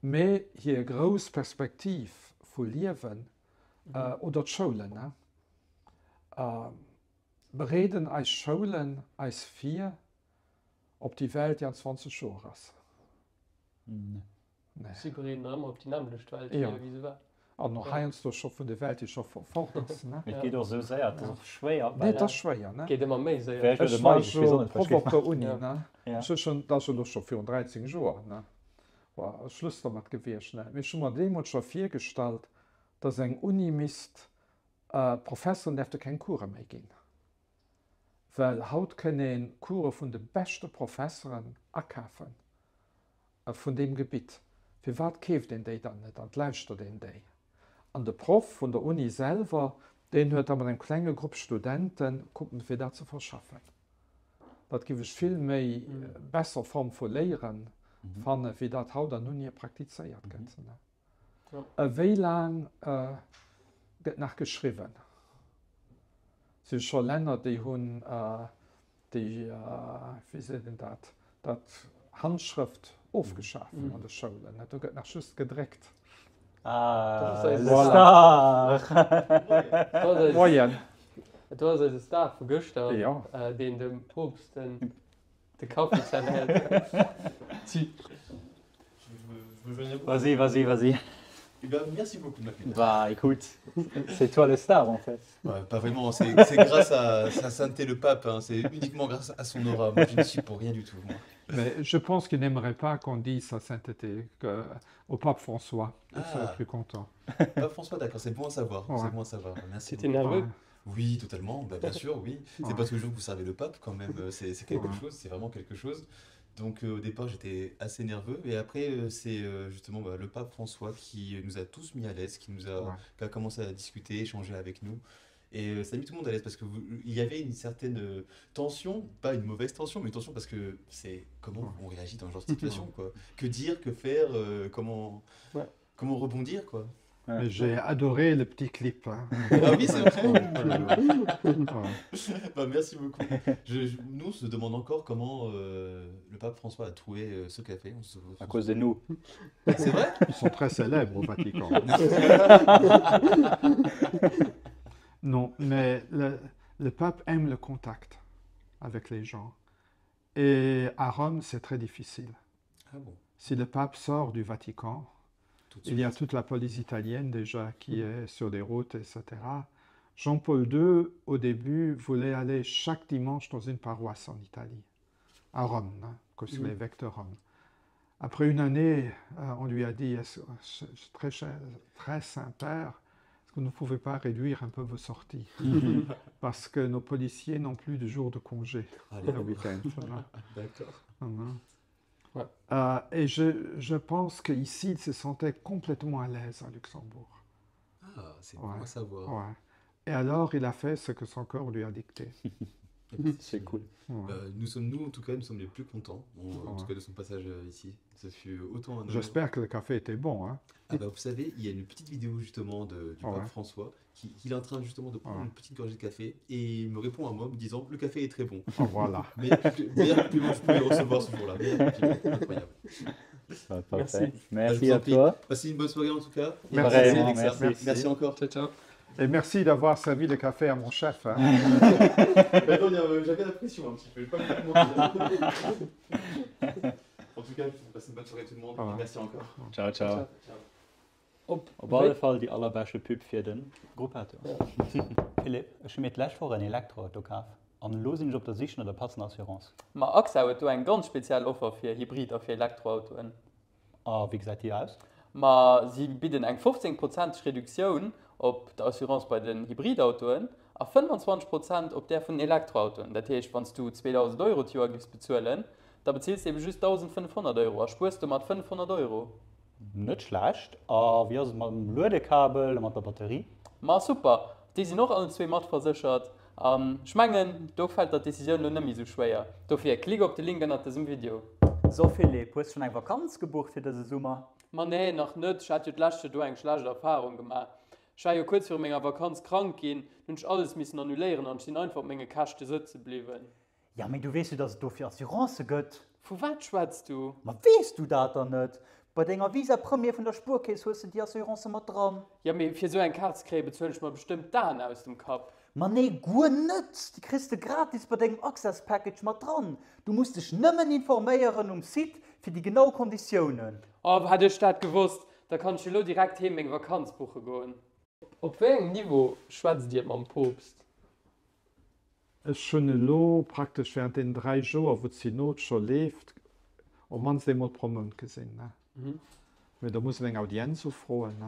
mä hir grouss Perspektiv vu Liewen oder d'Schoulen, bereeden eis Schoulen eis vir op déi Welt, déi an 20 Joer ass? Nee. Si bereeden nach ëmmer op déi nämmlecht Welt vir, wéi se war. An och heiansdo scho vun der Welt, déi scho fort ass. Ne? Et geet och esou séier, et ass och schwéier. Nee, et ass schwéier, ne? Geet ëmmer méi séier. Ech war jo Proff op der Uni, ne? Ech hu schonn, dat ass elo scho virun 13 Joer, ne? War Schluss dermat gewiescht, ne? Mee ech hu mer deemools scho virgestallt, dass eng Uni misst, d'Professeren däerfte keng Course méi ginn. Well haut kënn ee Course vun de beschte Professeren akafen vun deem Gebitt. Firwat keeft een déi dann net an lauschtert een déi? An de Proff vun der Uni selwer, deen huet da mat engem klenge Grupp Studente kucken, fir dat ze verschaffen. Dat géif ech vill méi besser Form vu Léiere fannen, wéi dat haut an Unie praktizéiert gëtt. Wéi laang gëtt nach geschriwwen? Et si scho Länner, déi hunn déi, wéi seet een dat, dat Handschrëft ofgeschaf an de Schoulen. Do gëtt nach just gedréckt. Ah, le Star! Moien! Do ass eise Star vu gëschter, deen dem Poopst den De Kaffi zerwéiert. Vas-y, vas-y, vas-y. Eh ben, merci beaucoup de m'accueillir. Bah écoute, c'est toi le star en fait. Ouais, pas vraiment, c'est grâce à sa sainteté le pape, hein, c'est uniquement grâce à son aura. Moi, je ne suis pour rien du tout. Moi. Mais je pense qu'il n'aimerait pas qu'on dise sa sainteté que, au pape François. Il serait ah. plus content. Pape François, d'accord, c'est bon à savoir. Ouais. C'est bon à savoir. Merci. C'était nerveux. Ouais. Oui, totalement, bah, bien sûr, oui. C'est pas toujours que vous servez le pape quand même, euh, c'est quelque chose, c'est vraiment quelque chose. Donc euh, au départ, j'étais assez nerveux, et après, euh, c'est justement bah, le pape François qui nous a tous mis à l'aise, qui nous a, ouais. qui a commencé à discuter, échanger avec nous. Et ça a mis tout le monde à l'aise parce qu'il y avait une certaine tension, pas une mauvaise tension, mais une tension parce que c'est comment on réagit dans ce genre de situation, quoi. Que dire, que faire, comment, ouais. comment rebondir, quoi. Ouais. J'ai adoré le petit clip. Hein. Ah oui, c'est vrai. bah, merci beaucoup. Je, je, nous, on se demande encore comment euh, le pape François a trouvé euh, ce café. On se, à cause de nous. C'est vrai Ils sont très célèbres au Vatican. non, mais le, le pape aime le contact avec les gens. Et à Rome, c'est très difficile. Ah bon. Si le pape sort du Vatican, il y a toute la police italienne déjà qui est sur les routes, etc. Jean-Paul II, au début, voulait aller chaque dimanche dans une paroisse en Italie, à Rome, hein, comme mmh. l'évêque de Rome. Après une année, euh, on lui a dit, très, cher, très Saint-Père, est-ce que vous ne pouvez pas réduire un peu vos sorties Parce que nos policiers n'ont plus de jours de congé Allez, le week-end. D'accord. Mmh. Ouais. Euh, et je, je pense qu'ici, il se sentait complètement à l'aise à Luxembourg. Ah, c'est ouais. bon à savoir. Ouais. Et alors, il a fait ce que son corps lui a dicté. C'est cool. Ouais. Euh, nous sommes, nous, en tout cas, nous sommes les plus contents, en, en tout Ouais. cas de son passage euh, ici. Ce fut autant un honneur. J'espère que le café était bon. Hein. Ah bah, vous savez, il y a une petite vidéo justement de, du Ouais. pape François qui, qui est en train justement de prendre Ouais. une petite gorgée de café et il me répond à moi en me disant le café est très bon. Oh, voilà. Mais meilleur compliment que je pouvais recevoir ce jour-là. Meilleur compliment, incroyable. Bah, Merci. parfait. Merci Je vous en à prie. toi. Passez une bonne soirée en tout cas. Et Merci. merci, Vraiment, Alexa. merci. Merci encore. Ciao, ciao. Et merci d'avoir servi le café à mon chef. Hein. Attends, j'avais la pression un petit peu, je vais pas vous mentir. En tout cas, passez une bonne soirée tout le monde. Ouais. Et merci encore. Ciao, ciao. Ciao. Op Op alle Fall déi allerbeschte Pub fir de Gruppetto. Philippe, ech hu mir d'lescht Woch en Elektroauto kaf an elo sinn ech op der Sich no der passender Assurance. Ma AXA huet do eng ganz speziell Offer fir Hybrid a fir Elektroautoen. A wéi gesäit déi aus? Ma si bidden eng 15 prozenteg Reduktioun op der Assurance bei den Hybridautoen a 25 Prozent op där vun den Elektroautoen. Dat heescht, wann s du 2.000 Euro d'Joer giffs bezuelen, da bezills de ebe just 1.500 Euro a spuers domat 500 Euro. Net schlecht. A wéi ass et mam Luedekabel a mat der Batterie? Ma super, déi sinn och allen zwee matverséchert. An ech mengen, do fält der d'Decisioun lo net méi sou schwéier. Dofir, klick op de Link ënnert dësem Video. So Philippe, hues schonn eng Vakanz gebucht fir dëse Summer? Ma nee, nach net. Ech hat jo d'lescht Joer do eng schlecht Erfarung gemaach. Ech war jo kuerz viru menger Vakanz krank ginn, dunn hunn ech alles missen annuléieren an ech sinn einfach op menge Käschte sëtze bliwwen. Ja, mee du weess jo, dass et dofir Assurancë gëtt. Vu wat schwätz du? Ma weess du dat dann net? Bei denger Visa Premier vun der Spuerkeess hues de déi Assurance mat dran. Ja, mee fir esou eng Kaart ze kréien, bezuelen ech mer bestëmmt d'Aen aus dem Kapp. Ma nee, guer net! Déi kriss de gratis bei dengem Access Package mat dran. Du muss dech nëmmen informéieren um Site fir déi genau Konditiounen. Oh, hätt ech dat gewosst, da kann ech jo lo direkt heem meng Vakanz buche goen. Op wéi engem Niveau schwätzt Dir mam Poopst? Ech hunn elo praktesch während deenen 3 Joer, wou d'Synod scho leeft, op mannst eemol pro Mount gesinn. Mee da muss een eng Audienz ufroen,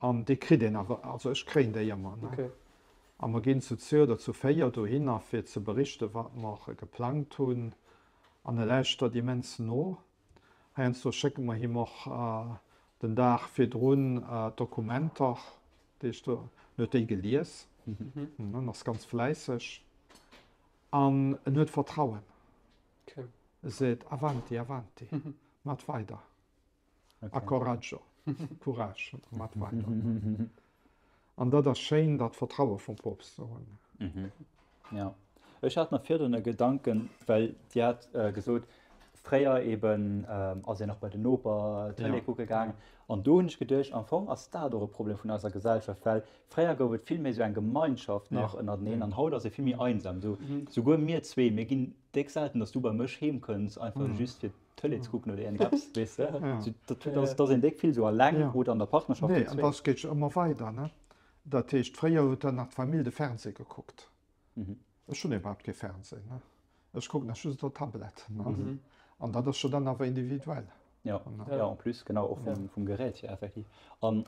an déi kritt een awer, also ech kréien déi ëmmer. A mer ginn zu zwee oder zu véier dohinner, fir ze berichten, wat mer geplangt hunn. An e lauschtert immens no. Heiansdo schécke mer him och den Dag virdrun d'Dokumenter, déi ech do, en huet déi gelies, en ass ganz fläisseg an en huet Vertrauen. E seet, Avanti, avanti, mat weider, a coraggio, Courage, mat weider. An dat ass schéin, dat Vertraue vum Poopst ze hunn. Jo, ech hat nach virdrun e Gedanken, well Dir hat gesot, fréier eben ass een nach bei den Noper Tëlee kucke gaangen. An do hunn ech geduecht, am Fong ass dat och e Problem vun eiser Gesellschaft, well fréier gouf et vill méi esou eng Gemeinschaft nach ënnerteneen an haut ass ee vill méi einsam. Esou souguer mir zwee, mir ginn déck selten, datt s du bei mech heem kënns, einfach just fir Tëlee ze kucken oder iergendeppes, weess de? Sou, dat ass, dat ass een déck vill sou alleng oder an der Partnerschaft. Nee, an dat geet jo ëmmer weider, ne? Dat heescht, fréier huet dann nach d'Famill de Fernseh gekuckt. Ech hunn iwwerhaapt kee Fernseh, ne? Ech kucken nach just op der Tablett, ne? An dat ass jo dann awer individuell. Jo, jo, en plus, genau, och vum, vum Gerät hier, effektiv. An.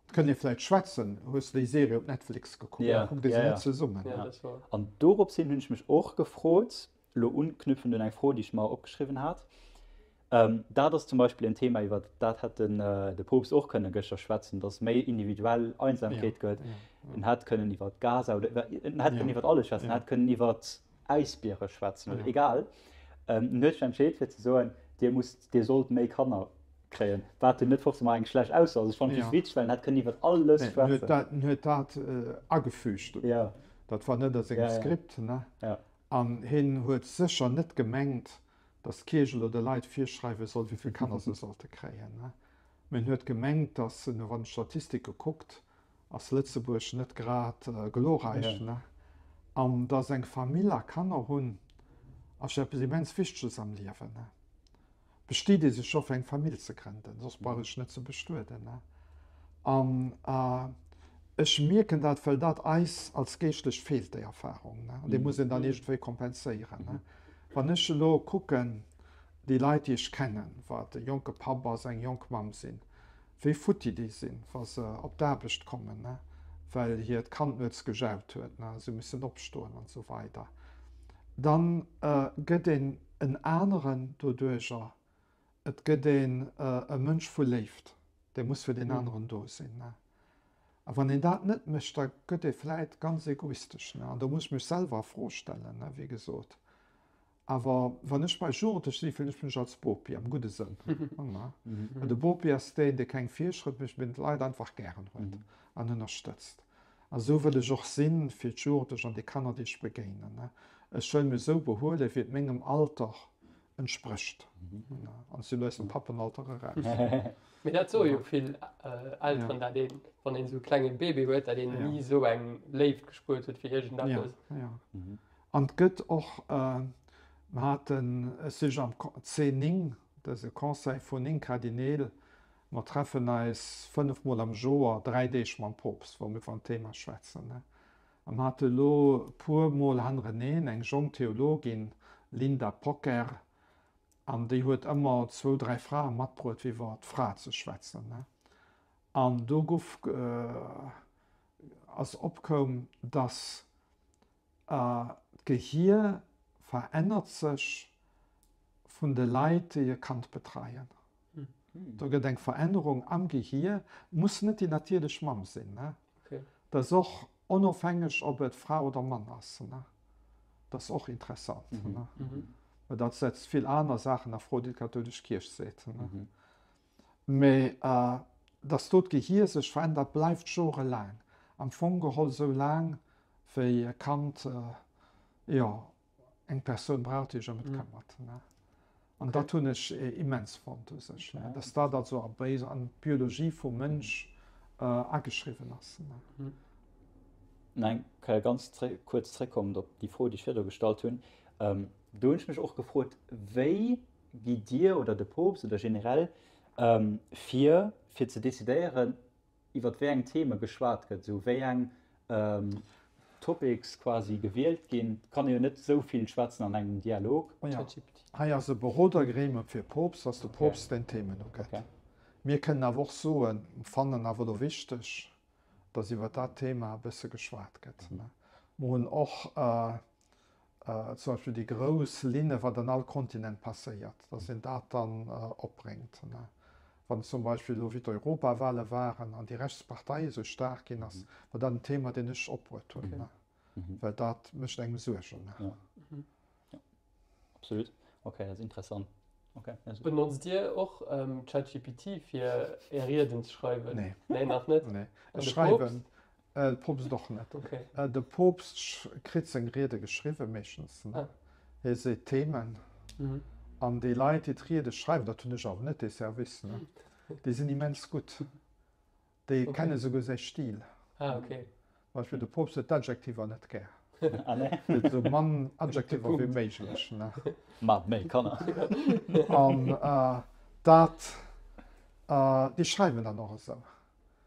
Et kënnt ee vläicht schwätzen, Hues de déi Serie op Netflix gekuckt? Ja, Kuckt ee se ja, ja. net zesummen, ne? An dorops hin hunn ech mech och gefrot, Elo unknüpfend un eng Fro, déi ech mer opgeschriwwen hat. Dat ass zum Beispill en Thema, iwwer dat hätt den de Poopst och kënne gëschter schwätzen, dass méi individuell Einsamkeet gëtt. En hätt kënnen iwwer Gaza oder iwwer, en hätt kënnen iwwer alles schwätzen, en hätt kënnen iwwer Äisbiere schwätzen oder egal. En huet sech entscheet fir ze soen, Dir musst, Dir sollt méi Kanner kréien, wat jo net forcément eng schlecht Ausso ass. Ech fannen et just witzeg, well en hätt kënnen iwwer alles schwätzen. En huet dat agefügt. Dat war net a sengem Skript. An hien huet sécher net gemengt, datt d'Kierch elo de Leit virschreiwe soll, wéi vill Kanner se sollte kréien. Mä en huet gemengt, datt, wann een d'Statistike kuckt, ass Lëtzebuerg net grad glorreich. An datt eng Famill a Kanner hunn, ass jo eppes immens Wichteges am Liewen. Bestiet ee sech jo fir eng Famill ze grënden, soss brauch ee sech net ze bestueden. An ech mierken dat, well dat eis als Geeschtlech feelt, déi Erfahrung, an déi muss een dann iergendwéi kompenséieren. Wann ech elo kucken, déi Leit, déi ech kennen, wat e jonke Papp ass, eng jonk Mamm sinn, wéi futti déi sinn, wa se op d'Aarbecht kommen, well hiert Kand nuets gejaut huet, a se mussen opstoen an esou weider, dann gëtt een en aneren doduerjer. Et gëtt een e Mënsch vu Léift, dee muss fir deen aneren do sinn. A wann een dat net mécht, da gëtt ee vläit ganz egoistesch. An do muss ech mech selwer a Fro stellen, wéi gesot. Awer wann ech bei Jugendlech sinn, fillen ech mech als Bopi, am gudde Sënn. Well de Bopi ass deen, dee keng Virschrëtt mécht, mee d'Leit einfach gären huet an ënnerstëtzt. A sou wëll ech och sinn fir d'Jugendlech an déi Kanner, déi ech begéinen. Ech wëll mech sou behuelen, wéi et mengem Alter entsprécht. An ech sinn elo aus dem Pappenalter eraus. Mee dat soe jo vill Elteren, dat een, wann een esou e klenge Bébé huet, dat een ni esou eng Léift gespuert huet fir iergendeppes. Jo, jo. An et gëtt och, mer haten, ech si jo am C9, dat ass e Conseil vun 9 Kardineel, mer treffen eis 5 mol am Joer, 3 Deeg mam Poopst, wou mir iwwer en Thema schwätzen. A mer hate elo e puer mol hannereneen eng jonk Theologin, Linda Pocker, an déi huet ëmmer zwou, dräi Frae matbruet, fir iwwer d'Fra ze schwätzen. An do guff, ass opkoum, dass d'Gehier verännert sech vun de Leit, déi e Kand betreien. Do gëtt eng Verännerung am Gehier, muss net déi natierlech Mamm sinn. Dat ass och onofhängeg, ob et Fra oder Mann ass. Dat ass och interessant. Well dat setzt vill aner Saachen a Fro, déi d'kathoulesch Kierch seet. Mä datt do d'Gehier sech verännert, bleift jorelaang. Am Fong geholl esou laang, wéi e Kand, jo, eng Persoun brauch, déi sech ëm et këmmert. An dat hunn ech immens fonnt u sech, datt dat also an d'Biologie vum Mënsch ageschriwwen ass. Nach eng Kéier ganz kuerz zréckkommend op déi Fro, déi ech virdru gestallt hunn. Do hunn ech mech och gefrot, wéi gitt Dir oder de Poopst oder generell vir, fir ze decidéieren, iwwer wéi eng Theme geschwat gëtt, esou wéi eng Topics quasi gewielt ginn. Et kann ee jo net esou vill schwätzen an engem Dialog. Jo, hei ass e Berodergremium fir Poopst, ass de Poopst deen d'Themen ugëtt. Mir kënnen awer och soen, fannen awer elo wichteg, datt iwwer dat Thema e bësse geschwat gëtt. Mer hunn och zum Beispill déi grouss Linne wat an all Kontinent passéiert, datt een dat dann opbréngt. Wann zum Beispill elo wéi d'Europawale waren an déi rechts Partei esou staark ginn ass, war dat en Thema deen ech opbruet hunn, well dat mécht engem Suergen. Jo, absolut. Okay, dat ass interessant. Okay, merci. Benotzt Dir och ChatGPT fir Är Rieden ze schreiwen? Nee. Nee, nach net? Nee. Ech schreiwen De Poopst och net. De Poopst kritt seng Riede geschriwwe meeschtens. Hie seet d'Themen. An déi Leit, déi d'Riede schreiwen, dat hunn ech awer net, dee Service, ne, déi sinn immens gutt. Déi kenne souguer säi Stil. Zum Beispill de Poopst huet d'Adjektiver net gär. Huet esou mann Adjektiver wéi méiglech, ne. Maacht méi Kanner. An dat, déi schreiwen dann och esou.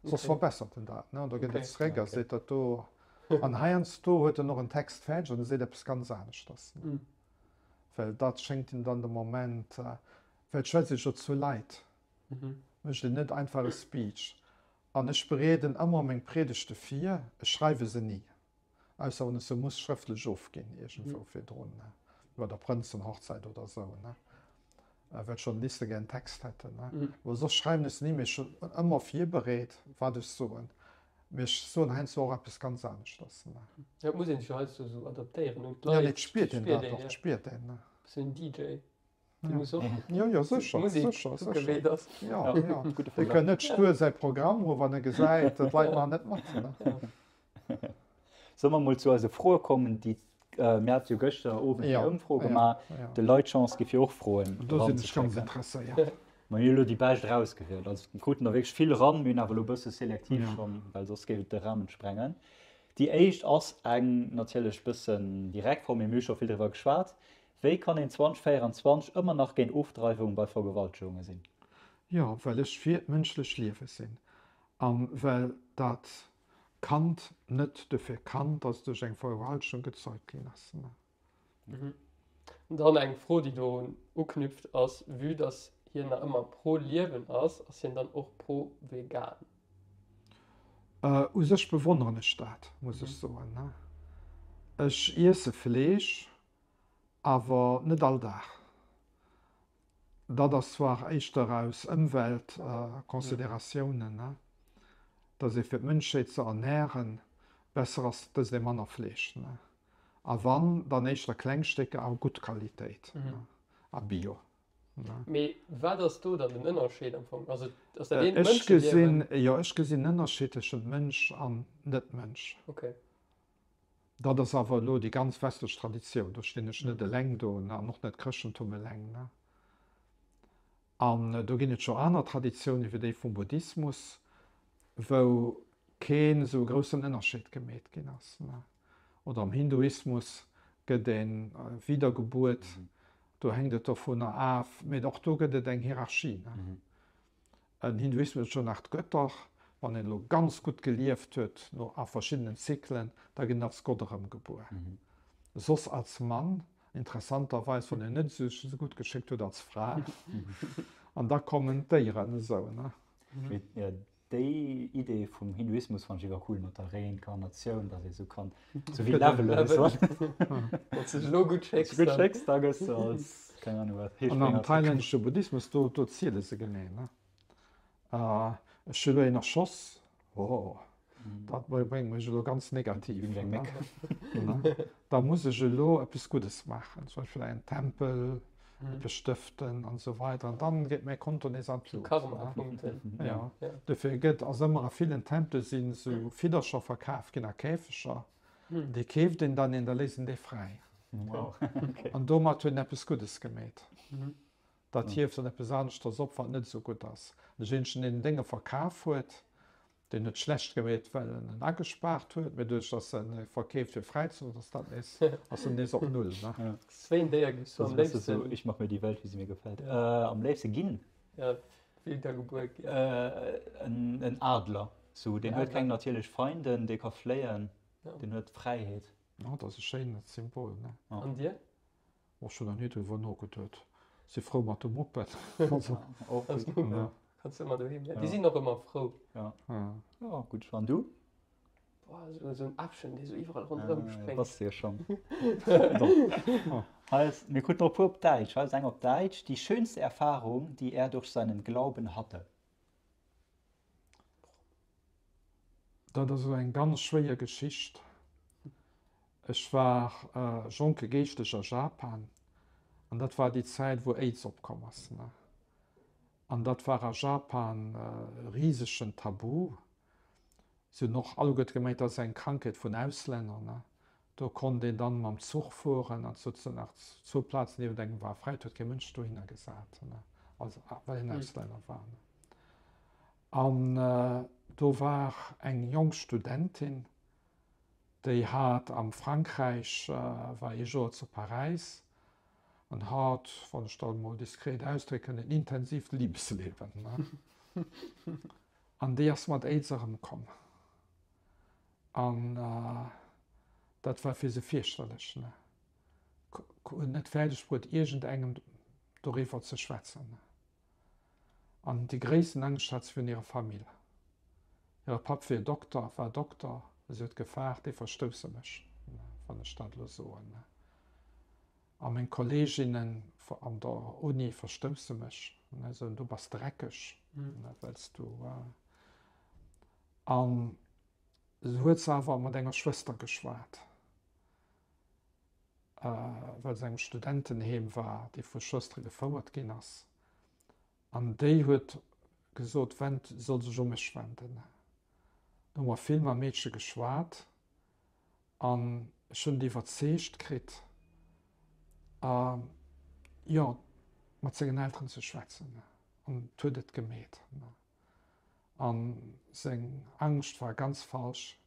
Soss verbessert en dat, ne? An da gëtt et zeréck a seet dat do. An heiansdo huet en och en Text fäerdeg an e seet eppes ganz aneschters, ne? Well dat schéngt him dann de Moment, well et schwätzt ee jo zu Leit, mécht een net einfach e Speech. An ech bereeden ëmmer meng Priedegte vir, ech schreiwe se ni. Ausser wann ech se muss schrëftlech ofginn, iergendwou virdrun, bei der Prënzenhochzäit oder esou, ne, well d'Journaliste gär en Text hätten, ne. Awer soss schreiwen ech se ni, mee ech hunn ëmmer virbereet, wat ech soen. Mee ech soen heiansdo och eppes ganz aneschters, ne. Jo, et muss een sech jo heiansdo esou adaptéieren un d'Leit. Jo, nee, et spiert een dat och, et spiert een, ne. Bëssen DJ. Jo, jo, sécher, sécher, sécher. Jo, jo. Dee kënnt net stuer säi Programm hu wann e gesäit, d'Leit maachen net mat. Solle mer mol zu eise Froe kommen, déi mir hate jo gëschter Owend déi Ëmfro gemaach, de Leit d'Chance gi fir och Froen Do sinn ech ganz interesséiert. Mer hunn elo déi bescht erausgewielt. Also mir kruten der wierklech vill eran, mir hunn awer elo e bësse selektiv schonn, well soss géif et de Rahmen sprengen. Déi éischt ass eng natierlech bëssen direkt Fro, mee mir hu scho vill driwwer geschwat. Wéi kann een 2024 ëmmer nach géint Ofdreiwung bei Vergewaltegunge sinn? Jo, well ech fir d'mënschlech Liewe sinn a well dat Kand net dofir kann, dass et duerch eng Vergewaltegung gezeugt ginn ass. An dann eng Fro, déi dorun uknüpft, ass, Vue dass hien nach ëmmer pro Liewen ass, ass hien dann och pro vegan? U sech bewonneren ech dat, muss ech soen. Ech iesse Fleesch, awer net all Dag. Dat ass zwar éischter aus Ëmweltconsideratiounen, dass ee fir d'Mënschheet ze ernären, besser ass, et ësst ee manner Fleesch. A wann, dann éischter kleng Stécker a gutt Qualitéit a Bio. Mee wat ass do dann den Ënnerscheed am Fong? Also ass dat eent Ech gesinn, jo, ech gesinn en Ënnerscheed tëschent Mënsch an Net-Mënsch. Okay. Dat ass awer elo déi ganz westlech Traditioun, do stinn ech net eleng do an och net d'Chrëschtentum eleng. An do ginn et scho aner Traditiounen wéi déi vum Buddhismus, wou keen esou e groussen Ënnerscheed gemeet ginn ass. Oder am Hinduismus gëtt ee Wiedergebuert, do hänkt et dovunner af, mee och do gëtt et eng Hierarchie. En Hinduismus huet scho nach d'Götter, wann een elo ganz gutt gelieft huet no a verschiddenen Zyklen, da gëtt een als Gott erëmgebuer. Soss als Mann, interessanterweis, wann een net sech esou gutt geschéckt huet, als Fra. An da kommen d'Déieren esou. Déi Idee vum Hinduismus fannt ech iwwer cool mat der Reinkarnatioun, dass ee sou kann sou wéi Levelen esou. Wann s de dech elo gutt schécks, gutt schécks, da gëss de als keng Ahnung wat An am thailännesche Buddhismus, do do ziele se genee, ne? Ech hu elo een erschoss, oh, dat bréngt mech elo ganz negativ, ne? Da muss ech elo eppes Guddes maachen, zum Beispill en Tempel eppes stëften an esou weider an dann geet mäi Konto nees an d'Luucht. Karma-Punkten. Ja, dofir gëtt ass ëmmer a villen Tempele sinn esou Fiddercher verkaf ginn a Käfeger, déi keeft een dann een, da léisst een déi fräi. Wow, okay. An domat huet en eppes Guddes gemeet. Dat hieft dann eppes aneschters op, wat net esou gutt ass. An deejéinegen, deen den Dénge verkaf huet, Deen huet schlecht gemeet, well en en agespaart huet, mee doduerch, datt en e verkeeft fir fräi ze loossen, ass dat nees, ass en nees op Null, ne? Wéi en Déier giffs du am léifsten. Sou, ich mach mir die Welt, wie sie mir gefällt. Am léifste ginn? Ja, wiedergebuer ginn. En Adler. Sou, deen huet keng natierlech Feinden, dee ka fléien, deen huet Fräiheet. Oh, dat ass e schéint Symbol, ne? An dir? Och schon nach nie driwwer nogeduet. Si frou mat de Muppen. Och gutt. Kanns du ëmmer doheem bleiwen. Déi sinn och ëmmer frou. Ja. Ja, gutt. An du? Boah, esou esou en Äffchen, dee sou iwwerall ronderëm spréngt. Bass de jo schonn. Hei ass, mir kruten och e puer op Däitsch. Hei ass eng op Däitsch, Die schönste Erfahrung, die er durch seinen Glauben hatte. Dat ass elo eng ganz schwéier Geschicht. Ech war jonke Geeschtlech a Japan an dat war déi Zäit, wou Aids opkomm ass. An dat war a Japan e risegen Tabu. Si hunn och alleguerte gemengt, dat ass eng Krankheet vun Auslänner. Do konnt een dann mam Zuch fueren an et souzen nach zwou Plazen niewent engem war fräi, et huet kee Mënsch dohinner gesat, also well een Auslänner war. An do war eng jonk Studentin, déi hat am Frankräich, war ee Joer zu Paräis an hat, wann ech dat emol diskret ausdrécken, en intensiivt Liebesleven. An déi ass mat Aids erëmkomm. An dat war fir se fierchterlech. Hunn net fäerdeg bruet iergendengem doriwwer ze schwätzen. An déi gréissten Angscht hat se virun hirer Famill. Hire Papp wier Dokter, war Dokter, a si huet gefaart, déi verstousse mech, wann ech dat elo soen. A meng Kolleeginnen an der Uni verstousse mech, soen, du bass dreckeg, well s du. An esou huet se awer mat enger Schwëster geschwat, well se engem Studentenheem war, dee vu Schwëstere gefouert ginn ass. An déi huet gesot, wend, soll sech u mech wenden. Do hu mer vill mam Meedche geschwat an ech hunn et iwwerzeegt kritt, jo, mat sengen Elteren ze schwätzen. An et huet et gemeet. A seng Angscht war ganz falsch.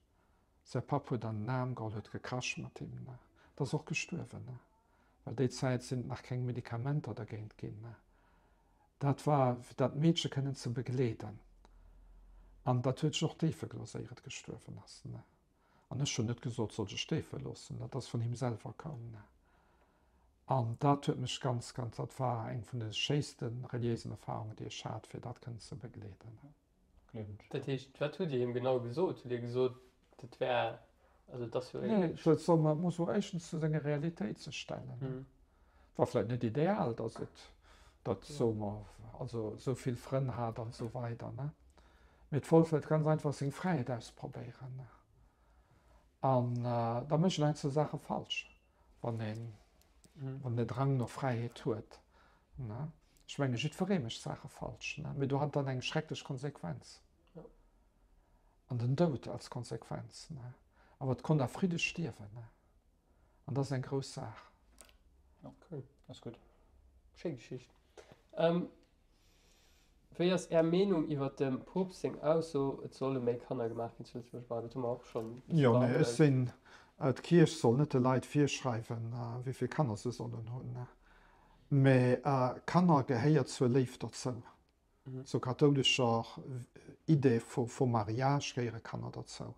Säi Papp huet an den Aarm geholl, huet gekrasch mat him. Et ass och gestuerwen. Well déi Zäit sinn et nach keng Medikamenter dergéint ginn. Dat war fir dat Meedche kënnen ze begleeden. An dat huet sech och deefe gelooss, éier et gestuerwen ass. An ech hunn net gesot, soll sech deefe loossen, dat ass vun him selwer koum. An dat huet mech ganz, ganz, dat war eng vun de schéiste reliéisen Erfarungen, déi ech hat, fir dat kënnen ze begleeden. Dat heescht, wat hutt Dir him genau gesot? Hutt Dir gesot, dat wär, also et ass jo Nee, dat soll man, muss och éischtens zu senger Realitéit sech stellen. War vläicht net ideal, datt et, datt soe mer, also esou vill Frënn hat an esou weider, ne? Mee et wollt vläicht ganz einfach seng Fräiheet ausprobéieren. An da mécht een heiansdo Saache falsch. wann een wann den Drang no Fräiheet huet. Ne? Ech menge jiddweree mécht Saache falsch, ne? Mee do hat dann eng schrecklech Konsequenz. An den Doud als Konsequenz. Ne? Awer et konnt a Fridde stierwen. Ne? An dat ass eng grouss Saach. Okay, ass gutt. Schéi Geschicht. Ähm, Wéi ass Är Meenung iwwert dem Poopst seng Ausso, et solle méi Kanner gemaach ginn zu Lëtzebuerg? Bon, dat hu mer och schonn e bësse Jo, nee, ech behandelt. sinn, d'Kierch soll net de Leit virschreiwen, wéi vill Kanner se sollen hunn, mä Kanner gehéiert zur Léift dozou. Zur kathoulescher Idee vum Mariage gehéiere Kanner dozou.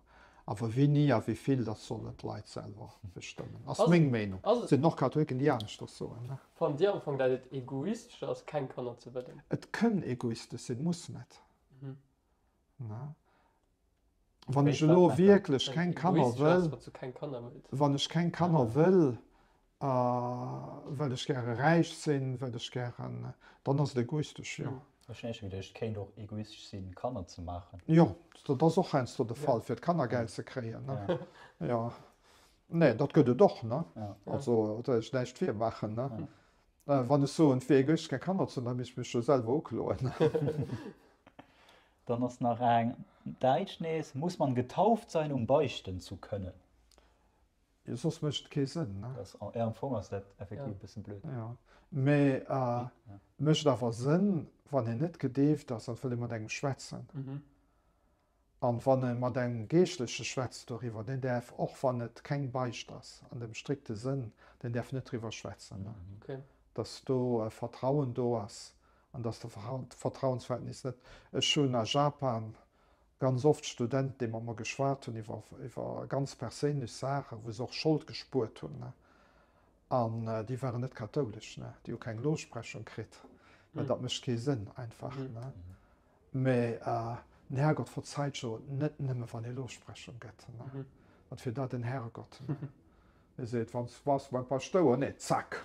Awer wéini a wéi vill, dat sollen d'Leit selwer bestëmmen, ass meng Meenung. Et sinn och Katholiken, déi aneschters soen. Fannt Dir am Fong, dat et egoistesch ass, keng Kanner ze wëllen? Et kënn egoistesch sinn, muss net. Wann ech elo wierklech keng Kanner wëll, wann ech keng Kanner wëll, Well ech gäre räich sinn, well ech gären, dann ass et egoistesch, jo. Ech hunn éischter geduecht, et kéint och egoistesch sinn, Kanner ze maachen. Jo, dat ass och heiansdo de Fall, fir d'Kannergeld ze kréien, ne? Jo. Nee, dat gëtt et och, ne? Also, da wëll ech näischt virmaachen, ne? Wann ech soen, et wier egoistesch, keng Kanner ze hunn, da misst ech mech jo selwer ukloen. Dann ass nach eng däitsch nees, Muss man getauft sein, um beichten zu können? Jo, soss mécht et kee Sënn, ne? Das, ja, am Fong ass dat effektiv e bëssen blöd. Jo, mee mécht awer Sënn, wann een net gedeeft ass an et wëll ee mat engem schwätzen. An wann e mat engem Geeschtleche schwätzt doriwwer, deen däerf, och wann et keng Beicht ass an dem strikte Sënn, deen däerf net driwwer schwätzen, ne? Dass do e Vertrauen do ass an dass de Vertrauensverhältnis net. Ech hunn a Japan Ganz oft Studenten, déi mat mer geschwat hunn iwwer, iwwer ganz perséinlech Saachen, wou se och Schold gespuert hunn, ne, an déi waren net kathoulesch, ne, déi hu keng Losprechung kritt, well dat mécht kee Sënn einfach, ne. Mä den Herrgott verzeit jo net nëmme wann ee Losprechung gëtt, ne, wat fir dat en Herrgott, ne. Hie seet, Wann s bass beim Paschtouer, nee, zack!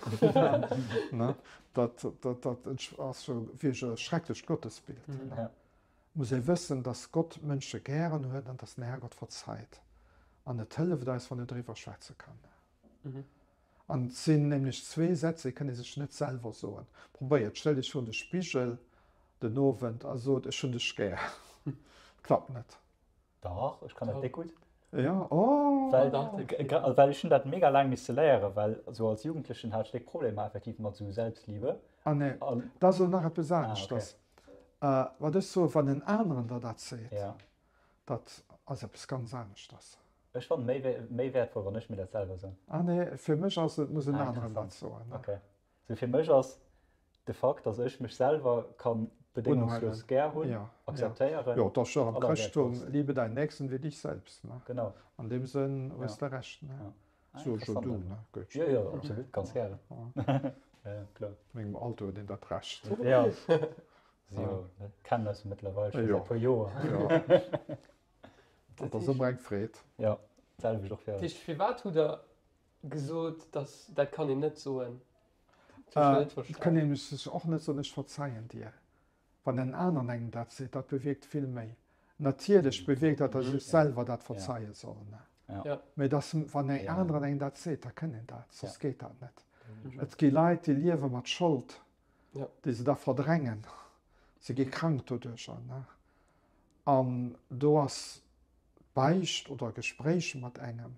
Ne, dat, dat, dat ass jo wierklech e schrecklecht Gottesbild, ne. Muss ee wëssen, dass Gott d'Mënsche gären huet an dass den Herrgott verzeit. An et hëlleft eis, wann een doriwwer schwätze kann. An et sinn nämlech zwee Sätz, déi kënn ee sech net selwer soen. Probéiert, stellt iech virun de Spigel den Owend a sot, Ech hunn dech gär. Klappt net. Dach, ech kann dat déck gutt. Ja, oh! Well, well ech hunn dat mega laang misse léieren, well esou als Jugendlechen hat ech déck Problemer effektiv mat esou Selbstliebe. Ah nee, dat ass elo nach eppes aneschters. Ah, okay. Wat ech soen, wann en aneren der dat seet, ja. dat ass eppes ganz aneschters. Ech fannen méi, méi wäertvoll, wann ech mir dat selwer soen. Ah nee, fir mech ass et, muss en ah, aneren dat soen. Okay. Sou fir mech ass de Fakt, dass ech mech selwer kann bedéngungslos gär hunn, ja, akzeptéieren. Jo, et ass jo am Chrëschtum, liebe deinen Nächsten wie dich selbst, ne? Genau. An deem Sënn hues de Recht, ne? Ja. So jo du, ne? Gutt. Jo, jo, absolut, ganz gären. Ja, ja, kloer. Mengem Alter huet een dat Recht. Ja. Si jo, kennen eis jo mëttlerweil scho säit e puer Joer. Jo. Dat ass ëmmer eng Freed. Ja, d'selwecht och fir eis. Dat heescht, firwat hutt der gesot, dass dat kann een net soen. Et kann een sech och net soen, ech verzeien dir. Wann en aneren engem dat seet, dat bewierkt vill méi. Natierlech bewierkt dat, datt ee sech selwer dat verzeie soll, mä dass wann en aneren engem dat seet, da kënn een dat, soss geet dat net. Et gi Leit, déi liewe mat Schold, déi se da verdrängen, se gi krank doduercher. An do ass d'Beicht oder e Gespréich mat engem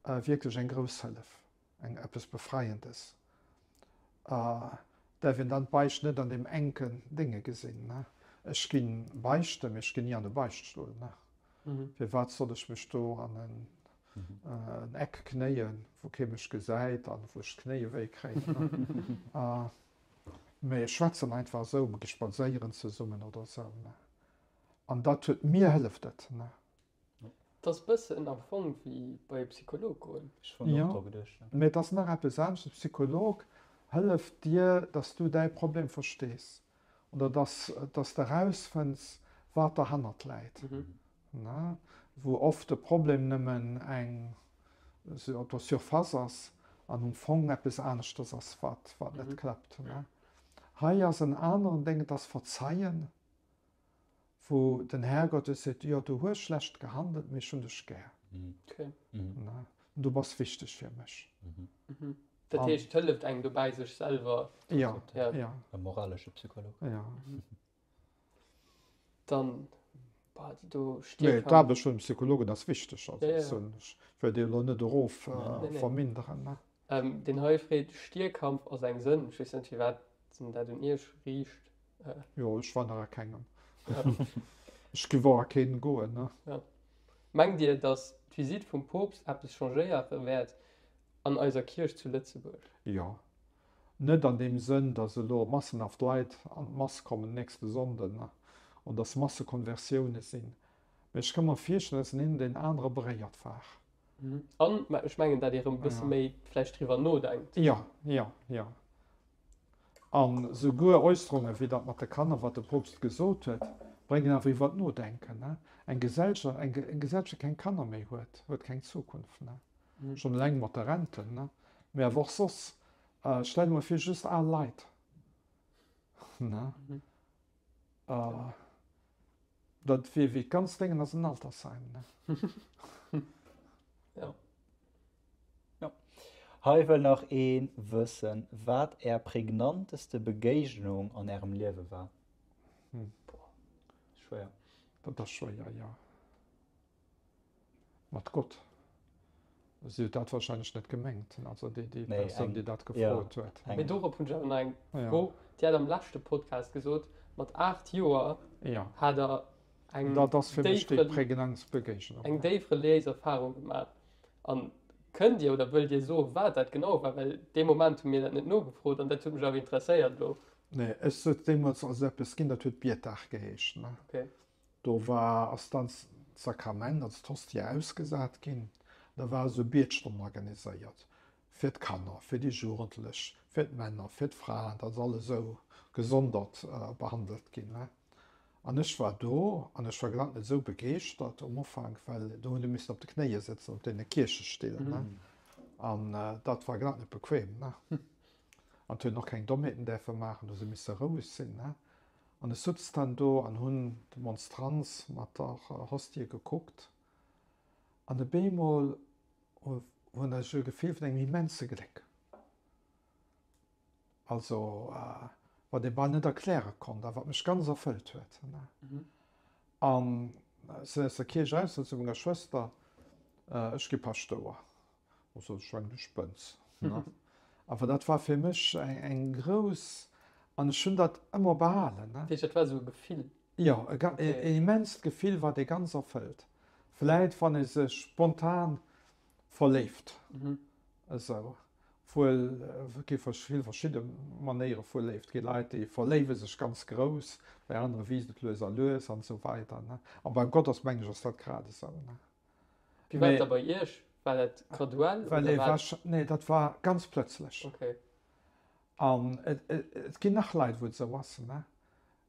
wierklech eng grouss Hëllef, eng eppes Befreiendes. Däerf een dann d'Beicht net an deem enken Dénge gesinn, ne? Ech gi beichten, mee ech ginn ni an e Beichtstull, ne? Firwat soll ech mech do an en. En Eck knéien, wou kee mech gesäit an wou ech d'Knéie wéi kréien. Mee ech schwätzen einfach esou, mer gi spadséieren zesummen oder esou. An dat huet, mir hëlleft et. Et ass bëssen am Fong wéi bei e Psycholog goen. Ech hunn och dru geduecht, jo. Mee et ass nach eppes anescht, E Psycholog hëlleft dir, dass du däi Problem verstees oder dass, dass de erausfënns, wat derhannert läit. Wou oft de Problem nëmmen eng op der Surface ass an um Fong eppes aneschters ass, wat, wat net klappt. Hei ass en aneren Déng, et ass Verzeien. Wou den Härgott duerch seet, Jo, du hues schlecht gehandelt, mee ech hunn dech gär. Du bass wichteg fir mech. Dat heescht, et hëlleft engem dobäi, sech selwer. Jo, jo. E moralesche Psycholog. Jo. Dann, boah, déi do Stierkam. Mee d'Aarbecht vun de Psychologen ass wichteg. Also, ech wëll déi elo net erof verminderen. Deen hei freet, Stierkampf ass eng Sënn. Ech weess net, firwat en dat un Iech riicht. Jo, ech war nach a kengem. Ech giff och a keen goen, ne? Ja. Mengt Dir, datt d'Visitt vum Poopst eppes changéiere wäert an eiser Kierch zu Lëtzebuerg? Jo. Net an deem Sënn, datt elo massenhaft Leit an d'Mass kommen nächste Sonnden, ne? Oder datt Massekonversioune sinn. Mee ech ka mer virstellen, datt en een deen anere beréiert war. An ech mengen, datt ee rëm e bësse méi vläicht driwwer nodenkt. Jo, jo, jo. An souguer Äusserunge wéi dat mat de Kanner, wat de Poopst gesot huet, bréngen awer iwwer d'Nodenken. Eng Gesellschaft, eng Gesellschaft, déi keng Kanner méi huet, huet keng Zukunft. Schonn eleng mat de Renten, mee awer och soss. Stell der mol vir, just al Leit. Dat wier wéi d'ganz Déngen ass en Altersheim. Jo. Hei wëll nach ee wëssen, wat Är prägnanteste Begéignung an Ärem Liewe war. Boah, schwéier. Dat ass schwéier, jo. Mat Gott. Si huet dat wahrscheinlech net gemengt, also déi Persoun, déi dat gefrot huet. Mee dorop hunn ech awer nach eng Fro. Dir hat am leschte Podcast gesot, mat 8 Joer hat Der eng Dat ass fir mech déi prägnantst Begéignung. Eng déif reliéis Erfarung gemaach. An kënnt Dir oder wëllt Dir soen, wat dat genau war? Well dee Moment hu mir dat net nogefrot an dat huet mech awer interesséiert elo. Nee, ech sot deemools, ass eppes ginn, dat huet Bietdag geheescht. Okay. Do war, ass dann d'Sakrament, also d'Hostie ausgesat ginn. Da war esou Bietstonn organiséiert fir d'Kanner, fir déi Jugendlech, fir d'Männer, fir d'Fraen, dat ass alles esou gesondert behandelt ginn. An ech war do an ech war glat net esou begeeschtert um Ufank, well do hunn ech missen op de Knéie sëtzen, op deene Kierchestill, ne? An dat war glat net bequem, ne? An et huet een och keng Dommheeten däerfe maachen, do hu se misse roueg sinn, ne? An ech sutz dann do an hunn d'Monstranz mat der Hostie gekuckt an op eemol hunn ech e Gefill vun engem immense Gléck. Also wat ee bal net erkläre konnt a wat mech ganz erfëllt huet. An ech sinn aus der Kierch eraus, sot zu menger Schwëster, ech gi Paschtouer. Ech sot, ech mengen, du spënns. Awer dat war fir mech eng grouss, an ech hunn dat ëmmer behalen. Dat heescht, dat war esou e Gefill? Jo, en immenst Gefill, wat ee ganz erfëllt. Vläit wann ee sech spontan verléift. Esou. Obwuel, et gi vill verschidde Manéiere vu Léift. Et gi Leit, déi verléiwe sech ganz grouss, bei anere wiisst et lues a lues an esou weider. A beim Gott ass, mengen ech, ass dat grad esou. Wéi war et da bei Iech? War dat graduell oder war dat? Nee, dat war ganz plötzlech. Okay. An et ginn nach Leit, wou et esou ass.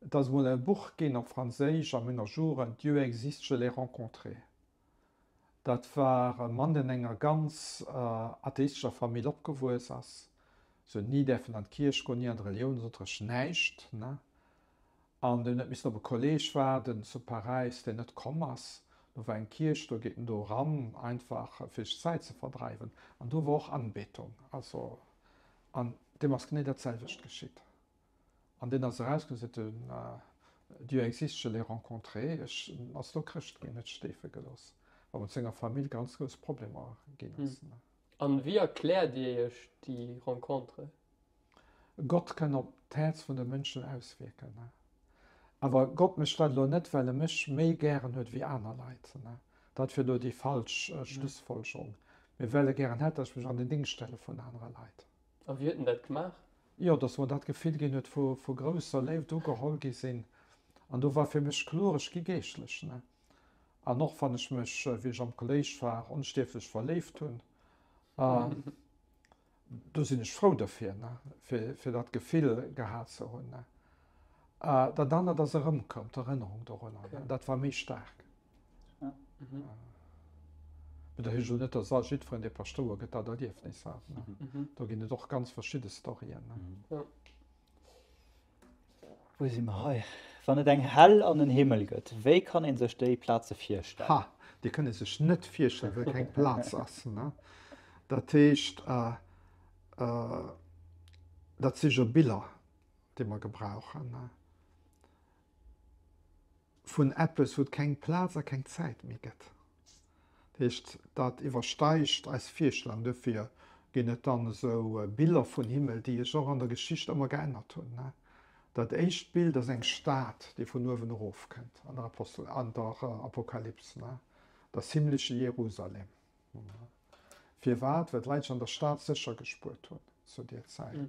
Et ass emol e Buch ginn op Franséisch a menger Jugend, Dieu existe, je l'ai rencontré. Dat war e Mann, deen an enger ganz atheistescher Famill opgewuess ass. Se hunn ni däerfen an d'Kierch goen, ni an d'Reliounsunterrecht, näischt, ne? An deen huet missen op e Kolleeg waarden zu Paräis, deen net komm ass. Do war eng Kierch, do geet en do eran, einfach fir sech d'Zäit ze verdreiwen. An do war och Anbetung, also, an deem ass genee dat selwecht geschitt. An deen ass erauskomm, seet en, Dieu existe, je l'ai rencontré. Ech ass do Chrëscht ginn, huet sech deefe gelooss, well mat senger Famill ganz grouss Problemer ginn ass. An wéi erkläert Dir Iech déi Rencontre? Gott kann op d'Häerz vun de Mënschen auswierken. Awer Gott mécht dat elo net, well e mech méi gären huet wéi aner Leit. Dat wier elo déi falsch Schlussfolgerung. Mee well e gären hätt, datt ech mech an den Dingscht stelle vun anere Leit. A wéi huet en dat gemaach? Jo, datt mer dat Gefill ginn huet vu vu grousser Léift, ugeholl gi sinn. An do war fir mech kloer, ech gi Geeschtlech, ne. An och wann ech mech, wéi ech am Kolléisch war, onstierflech verléift hunn, do sinn ech frou derfir, ne, fir fir dat Gefill gehat ze hunn, ne. Dat anert ass erëmkomm, d'Erënnerung dorunner, ne, dat war méi staark. Mee dat heescht elo net, datt all jiddwereen, dee Paschtouer gëtt, dat Erliefnis hat, ne. Do ginn et och ganz verschidde Storyen, ne. Wou si mer hei? Wann et eng Hell an en Himmel gëtt, wéi kann ee sech déi Plaze virstellen? Ha, déi kënne sech net virstellen, well keng Plaz ass. Dat heescht, dat si jo Biller, déi mer gebrauchen, vun eppes, wou et keng Plaz a keng Zäit méi gëtt. Dat heescht, dat iwwersteigt eis Virstellung. Dofir ginn et dann esou Biller vun Himmel, déi sech och an der Geschicht ëmmer geännert hunn. Dat éischt Bild ass eng Stad, déi vun uewen erofkënnt an der Apostel, an der Apokalyps, das himmlische Jerusalem. Firwat? Well d'Leit sech an der Stad sécher gespuert hunn zu deer Zäit.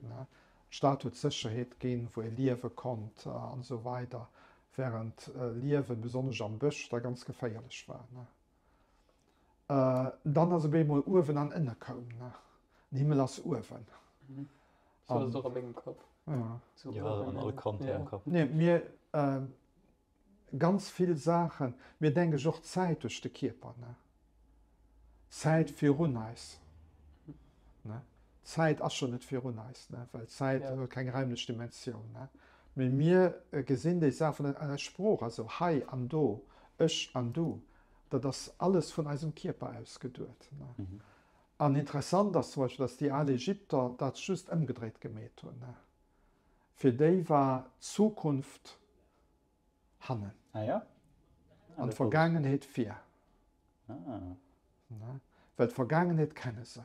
D'Stad huet Sécherheet ginn, wou ee liewe konnt an esou weider, wärend Liewen, besonnesch am Bësch, da ganz geféierlech war. Dann ass op eemol uewen an ënne koum. Den Himmel ass uewen. Sou ass et och a mengem Kapp. Jo, an all Kand hirem Kapp. Nee, mir. Ganz vill Saachen, mir denke ech och d'Zäit duerch de Kierper, ne? D'Zäit virun eis, ne? D'Zäit ass jo net virun eis, ne? Well d'Zäit huet keng raimlech Dimensioun, ne? Mee mir gesinn déi Saach vun eis Sprooch, also hei an do, ech an du, dat ass alles vun eisem Kierper aus geduet, ne? An interessant ass zum Beispill, dass déi al Ägypter dat just ëmgedréit gemeet hunn, ne? Fir déi war d'Zukunft hannen. Ah ja? An d'Vergaangenheet vir. Ah. Well d'Vergaangenheet kenne se.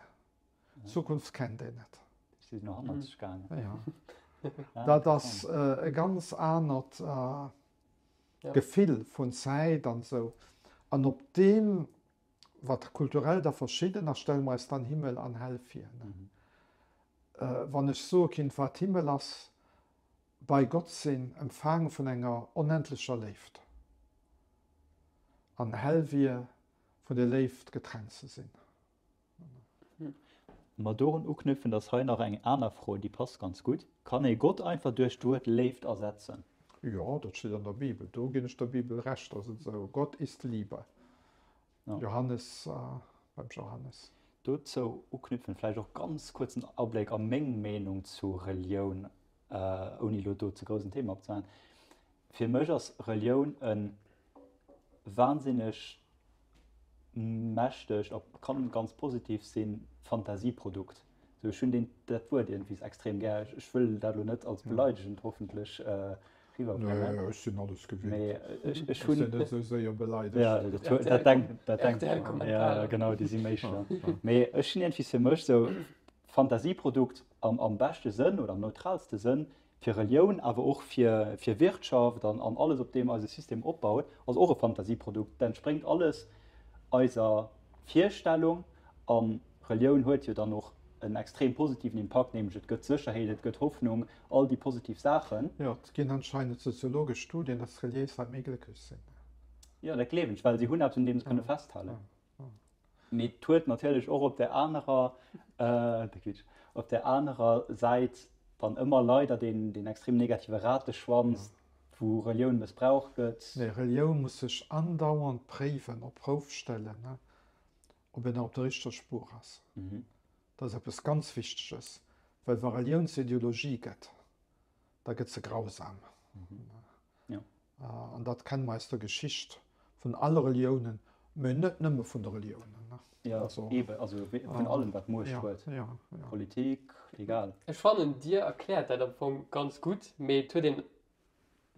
D'Zukunft kennt een net. Si sinn no hannerzeg gaangen. Ja. Dat ass e ganz anert Gefill vun Zäit an esou. An op deem, wat kulturell da verschidden ass, stelle mer eis dann Himmel an Hell vir. Wann ech soe kinnt, wat Himmel ass, bei Gott sinn, empfaange vun enger onendlecher Léift, an Hell wier, vun der Léift getrennt ze sinn. Ma dorun uknüpfend ass hei nach eng aner Fro, déi passt ganz gutt, Kann ee Gott einfach duerch d'Wuert Léift ersetzen? Jo, dat steet an der Bibel. Do ginn ech der Bibel Recht, ass et esou, Gott ist Liebe. Johannes, beim Johannes. Dozou uknüpfend vläicht och ganz kuerz en Abléck a meng Meenung zu Relioun, ouni elo do ze grouss en Thema opzemaachen. Fir mech ass Relioun e wahnsinneg mächtegt a kann ganz positiv sinn, Fantasieprodukt. Sou, ech hunn deen, dat Wuert iergendwéi extrem gär. Ech wëll dat elo net als beleidegend hoffentlech riwwerbréngen. Nee, ech sinn alles gewinnt. Mee ech, ech hunn. Ech sinn net esou séier beleidegt. Ja, dat, dat denkt, dat denkt. Ja, genau, déi si méi schnell. Mee ech hunn iergendwéi fir mech sou Fantasieprodukt am, am beschte Sënn oder am neutralste Sënn fir Relioun, awer och fir, fir Wirtschaft an, an alles, op deem eise System opbaut, ass och e Fantasieprodukt. Dat entspréngt alles eiser Virstellung. A Relioun huet jo dann och en extrem positiven Impakt, nämlech et gëtt Sécherheet, et gëtt Hoffnung, all déi positiv Saachen. Jo, et ginn anscheinend soziologesch Studien, dass reliéis Leit méi glécklech sinn. Jo, dat gleewen ech, well si hunn eppes, un deem se kënne festhalen. Mee et huet natierlech och op där anerer, de Quietsch, op där anerer Säit dann ëmmer leider deen, deen extrem negative Rateschwanz, wou Relioun mëssbraucht gëtt. Nee, Relioun muss sech andauernd préiwen, op d'Prouf stellen, ob een nach op der richteger Spuer ass. Dat ass eppes ganz Wichteges, well wa Relioun zur Ideologie gëtt, da gëtt se grausam. An dat kenne mer aus der Geschicht vun alle Reliounen, mä net nëmme vun de Reliounen. Jo, eben, also vun allem, wat Muecht huet, Politik, egal. Ech fannen, Dir erkläert dat am Fong ganz gutt, mee et huet een,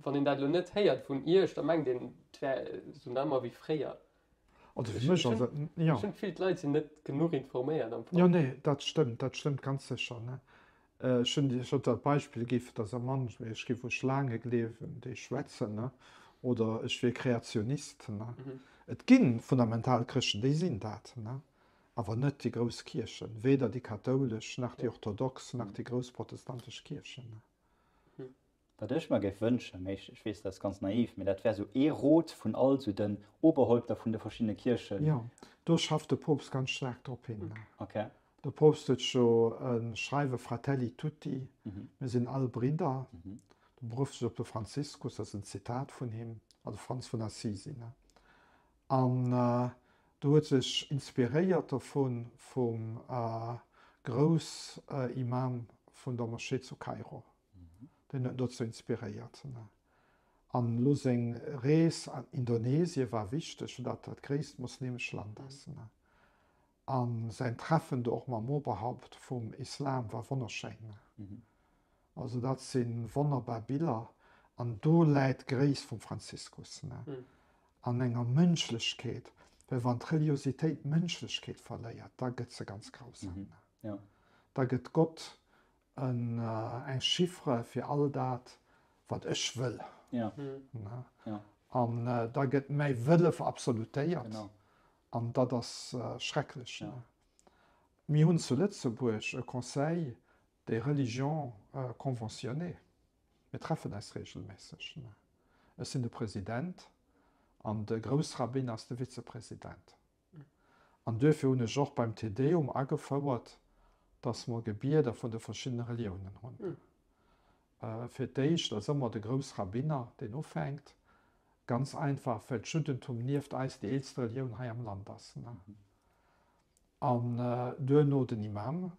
wann een dat elo net héiert vun Iech, da mengt een, et wär esou nemmer wéi fréier. Also fir mech ass et, jo. Ech hunn d'Gefill, d'Leit sinn net genuch informéiert am Fong. Jo, nee, dat stëmmt, dat stëmmt ganz sécher. Ech hunn Iech och dat Beispill gi, fir dass e Mann, ech géif u Schlaange gleewen, déi schwätzen, oder ech wier Kreationist. Et gi fundamental Chrëschten, déi sinn dat, awer net déi grouss Kierchen, weder déi kathoulesch nach déi orthodox nach déi grouss protestantesch Kierchen. Wat ech mer géif wënschen, mee ech weess, dat ass ganz naiv, mee dat wär esou ee Rot vun all esou den Oberhäupter vun de verschiddene Kierchen. Jo, do schafft de Poopst ganz staark drop hin. Okay. De Poopst huet jo e Schreiwe Fratelli tutti, mir sinn all Bridder, do berufft sech op de Franziskus, dat ass en Zitat vun him, also Franz vun Assisi, ne? An do huet sech inspiréiert dovun vum Groussimam vun der Moschee zu Kairo. Deen huet en dozou inspiréiert. An elo seng Rees an Indonesie war wichteg, well dat dat gréisst muslimesch Land ass. A säin Treffen do och mam Oberhaupt vum Islam war wonnerschéin. Also dat si wonnerbar Biller. An do läit d'Gréisst vum Franziskus, an enger Mënschlechkeet, well wann d'Reliositéit d'Mënschlechkeet verléiert, da gëtt se ganz grausam. Da gëtt Gott eng Chiffre fir all dat, wat ech wëll. An da gëtt mäi Wëlle verabsolutéiert. An dat ass schrecklech. Mir hunn zu Lëtzebuerg e Conseil des religions conventionnées. Mir treffen eis regelméisseg. Ech sinn de President an de Groussrabbiner ass de Vizepresident. An duerfir hunn ech och beim Te Deum agefouert, dass mer Gebieder vun de verschiddene Reliounen hunn. Fir d'éischt ass ëmmer de Groussrabbiner, deen ufänkt, ganz einfach, well d'Juddentum nieft eis déi eelste Relioun hei am Land ass. An duerno den Imam.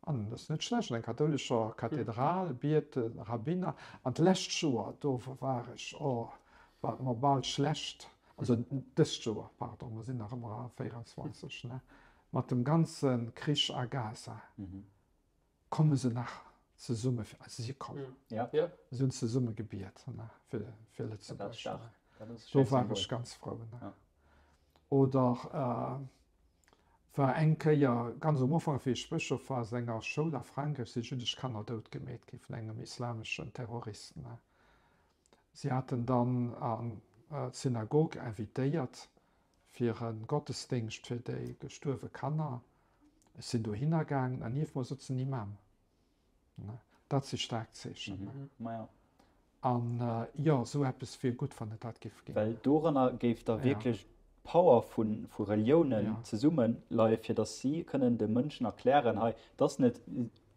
An dat ass net schlecht, an enger kathoulescher Kathedral biet de Rabbiner. An d'lescht Joer, do war ech, oh, war et mer bal schlecht, also dëst Joer, pardon, mer sinn nach ëmmer a 24, ne, mat dem ganze Krich a Gaza, komme se nach zesumme fir, also si kommen, si hunn zesumme gebiet, ne, fir, fir Lëtzebuerg. Do war ech ganz frou, ne. Oder war eng Kéier, ganz um Ufank wéi ech Bëschof war, ass enger Schoul a Frankräich si jüddesch Kanner dout gemeet gi vun engem islameschen Terrorist. Si haten dann an d'Synagog invitéiert fir e Gottesdéngscht fir déi gestuerwe Kanner. Ech sinn dohinner gaangen an nieft mer sutz en Imam. Dat si staark Zeechen. An jo, esou eppes wier gutt, wann et dat giff ginn. Well doranner géif da wierklech d'Power vu Reliounen zesumme leie fir datt si kënnen de Mënschen erklären, hei, et ass net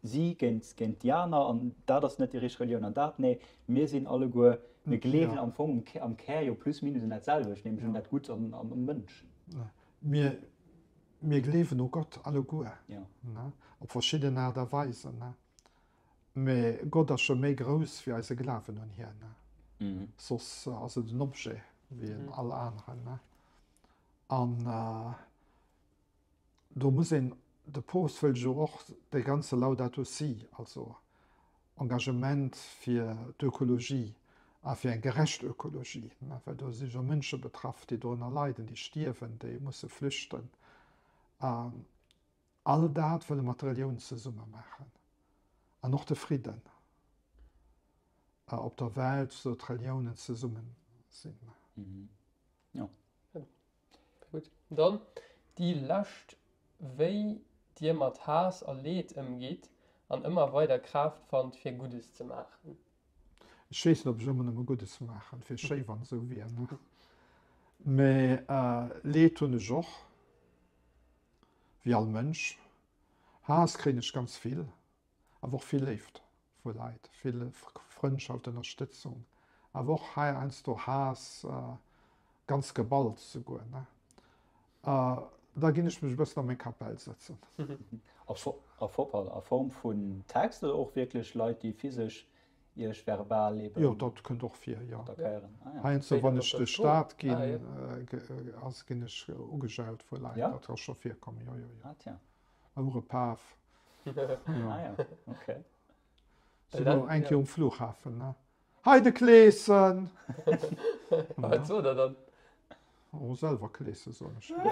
si géint déi aner an dat ass net déi richteg Relioun an dat, nee, mir sinn alleguer, mir gleewen am Fong am Kär jo plus minus un dat selwecht, nämlech un dat Gutt am Mënsch. Mir Mir gleewen u Gott alleguer, op verschidden Aart a Weisen, mä Gott ass scho méi grouss wéi eise Glawen un hien. Soss ass et en Objet wéi en all aneren. An do muss een, de Poopst wëll jo och dee ganze Laudato si, also Engagement fir d'Ökologie a fir eng gerecht Ökologie, well do si jo Mënsche betraff, déi dorënner leiden, déi stierwen, déi musse flüchten. All dat wëlle mer mat der Relioun zesumme maachen an och de Fridden op der Welt, sou d'Reliounen zesummen sinn. Jo. Gutt, dann déi lescht, Wéi Dir mat Haass a Leed ëmgitt an ëmmer weider Kraaft fannt fir Guddes ze maachen. Ech weess net, ob ech ëmmer nëmme Guddes maachen. Et wier schéi, wann esou wier, ne? Mä Leed hunn ech och, wéi all Mënsch. Haass kréien ech ganz vill. Awer och vill Léift vu Leit, vill Frëndschaft, Ënnerstëtzung, awer och heiansdo Haass, ganz geballt souguer. Da ginn ech mech e bëssen a meng Kapell sëtzen. A Form vun Text oder och wierklech Leit, déi physesch Iech verbal eben Jo, dat kënnt och vir, jo. attackéieren? Heiansdo, wann ech duerch d'Stad ginn, ginn ech ugejaut vu Leit. Dat ass scho virkomm, jo, jo, jo. Ouere Paf. Ah ja, okay. Souguer eng Kéier um Flughafen, ne? Hei de Kleeschen! Wat sot der dann? Oh, selwer Kleeschen, soen ech dann.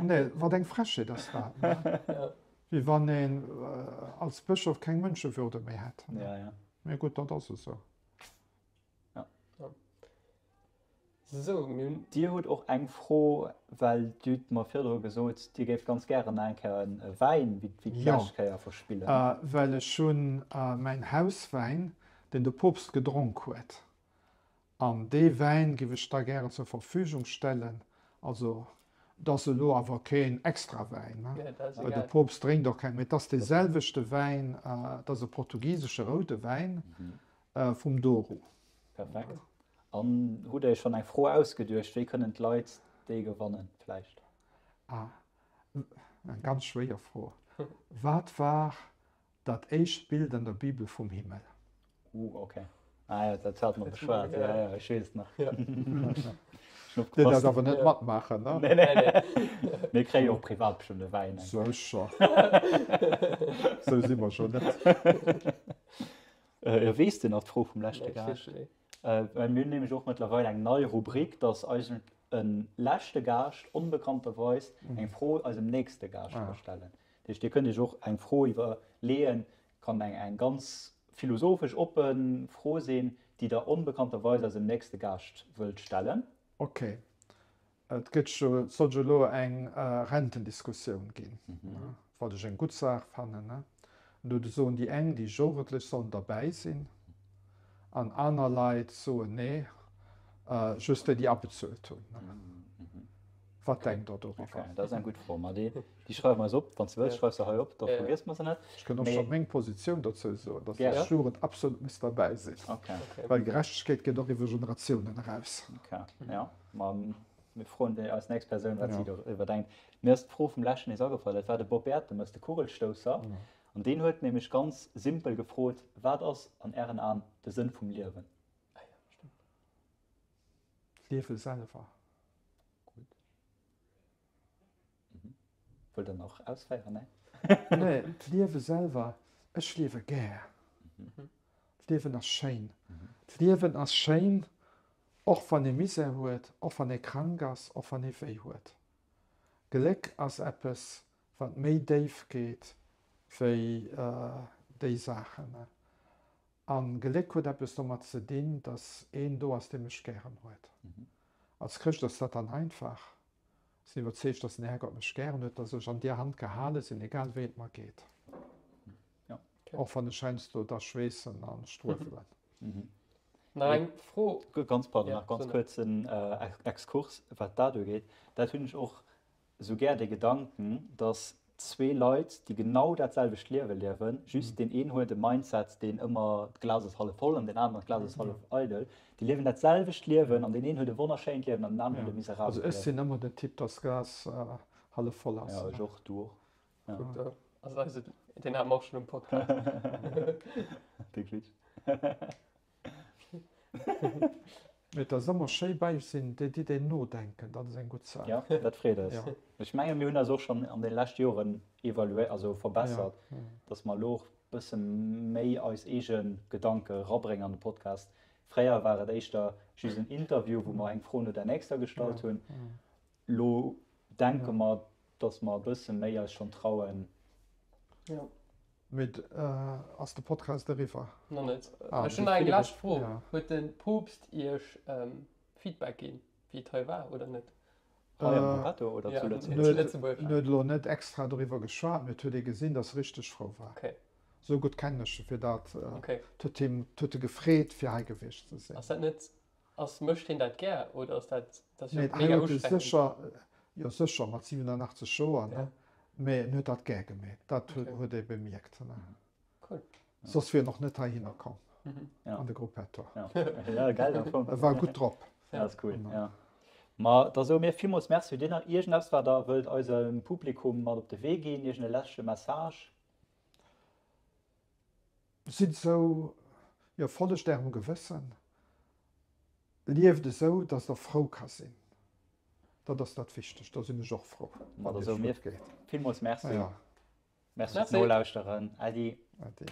Nee, wat eng Frechheet ass dat, ne? Ja. Wéi wann een als Bëschof keng Mënschewürde méi hätt. Ja, ja. Mee gutt, dat ass esou. Ja. Ja. Sou, mir hunn. Dir hutt och eng Fro, well Dir hutt mer virdru gesot, Dir géift ganz gären nach eng Kéier e Wäin wéi d'lescht Kéier verspillen. Jo, well ech hunn mäin Hauswäin, deen de Poopst gedronk huet. An dee Wäin giff ech da gären zur Verfügung stellen. Also, et ass elo awer keen extra Wäin, ne? Well de Poopst drénkt och keng, mee et ass dee selwechte Wäin, et ass e portugisesche roude Wäin vum Douro. Perfekt. An hutt Der Iech schonn eng Fro ausgeduecht, wéi kënnen d'Leit déi gewannen vläicht? Ah, eng ganz schwéier Fro. Wat war Dat éischt Bild an der Bibel vum Himmel. Uh, okay. Ah ja, dat hat mer beschwat. Ja, ja, ech weess et nach. Ja. Dir dat awer net matmaachen, ne? Nee, nee. Mir kréie jo och privat bestimmt e Wäin. Sécher. Sou si mer jo net. Jo, weess de nach d'Fro vum leschte Gaascht? Well mir hunn nämlech och mëttlerweil eng nei Rubrik, dass eisen e leschte Gaascht onbekannterweis eng Fro eisem nächste Gaascht ka stellen. Dat heescht, Dir kënnt Iech och eng Fro iwwerleeën, kann eng eng ganz philosophesch oppe Fro sinn, déi Der onbekannterweis eisem nächste Gaascht wëllt stellen. Ok. Et gëtt jo, et soll jo elo eng Rentendiskussioun ginn, wat ech eng gutt Saach fannen. An do soen déi eng, déi Jugendlech sollen derbäi sinn, an aner Leit soen, nee, just déi, déi abezuelt hunn. Wat denkt Der doriwwer? Ok, dat ass eng gutt Fro. Ma déi, déi schreiwe mer eis op. Wann s de wëlls, schreif se hei op, da vergiesse mer se net. Ech kënnt och scho meng Positioun dozou soen, datt déi Jugend absolut misst derbäi sinn. Ok. Well Gerechtegkeet geet och iwwer Generatiounen eraus. Ok, jo. Ma mir froen déi eis nächst Persoun, wat si doriwwer denkt. Mir ass d'Fro vum leschten nees agefall. Dat war de Bob Bertemes, de Kugelstousser. An deen huet nämlech ganz simpel gefrot, Wat ass an Ären Aen de Sënn vum Liewen? Ah jo, stimmt. D'Liewe selwer. Gutt. Mhm. Wëllt Der nach ausféieren? Nee? Nee, d'Liewe selwer, ech liewe gär. Mhm. D'Liewen ass schéin. D'Liewen ass schéin, och wann ee Misär huet, och wann ee krank ass, och wann ee wéi huet. Gléck ass eppes, wat méi déif geet wéi déi Saachen. A Gléck huet eppes domat ze dinn, dass een do ass, dee mech gären huet. Als Chrëscht ass dat dann einfach. Ech sinn iwwerzeegt, dass den Härgott mech gären huet, dass ech an deer Hand gehale sinn, egal wéi et mer geet. Och wann ech heiansdo da schweessen a struewelen. Nach eng Fro. Ganz, pardon, nach ganz kuerzen Exkurs, wat dat ugeet. Dat hunn ech och Esou gär dee Gedanken, dass zwee Leit, déi genau dat selwecht Liewe liewen, just deen een huet e Mindset, deen ëmmer d'Glas ass hallef voll an deen aneren d'Glas ass hallef eidel, déi liewen dat selwecht Liewen an deen een huet e wonnerschéint Liewen an den aneren huet e miserabelt Also ech Liewen. sinn ëmmer den Typ, dass d'Glas hallef voll ass. Jo, ech och, du och. Ja. Kuck, do ass eise, deen hate mer och schonn um Podcast. De Glitch. Mee et ass ëmmer schéi bei sinn, déi déi déi nodenken, dat ass eng gutt Saach. Jo, dat freet eis. Ech menge mir hunn eis och schonn an de leschte Joren evaluéiert, also verbessert, datt mer elo och e bësse méi eis eege Gedanke erabréngen an de Podcast. Fréier war et éischter just en Interview, wou mer eng Fro no der nächster gestallt hunn. Elo denke mer, datt mer e bësse méi eis schonn trauen. Mee ass de Podcast eriwwer? Nach net. Ech hunn nach eng lescht Fro. Huet de Poopst Iech Feedback ginn, wéi et hei war oder net? Hei am Gruppetto oder zu Lëtzebuerg? Zu Lëtzebuerg. En huet elo net extra doriwwer geschwat, mee et huet ee gesinn, datt e richteg frou war. Esou gutt kennen ech e fir dat. Et huet him, et huet e gefreet, fir hei gewiescht ze sinn. Ass dat net, ass, mécht hien dat gär oder ass dat, dat ass jo Nee, hei mega huet e ustrengend. sécher, jo sécher, mat 87 Joer, ne? Mee en huet dat gär gemeet, dat huet ee bemierkt. Cool. Soss wier en och net heihinner komm an de Gruppetto. Ja, geil am Fong. E war gutt drop. Ja, ass cool, ja. Ma da soe mir villmools Merci. Hutt Dir nach iergendeppes, wat Der wëllt eisem Publikum mat op de Wee ginn, iergend e leschte Message? Sidd esou, jo, follegt Ärem Gewëssen, lieft esou, datt Der frou ka sinn. Dat ass dat Wichtegt. Da sinn ech och frou, wann et iech gutt geet. Villmools Merci. Merci fir d'Nolauschteren. Äddi. Äddi.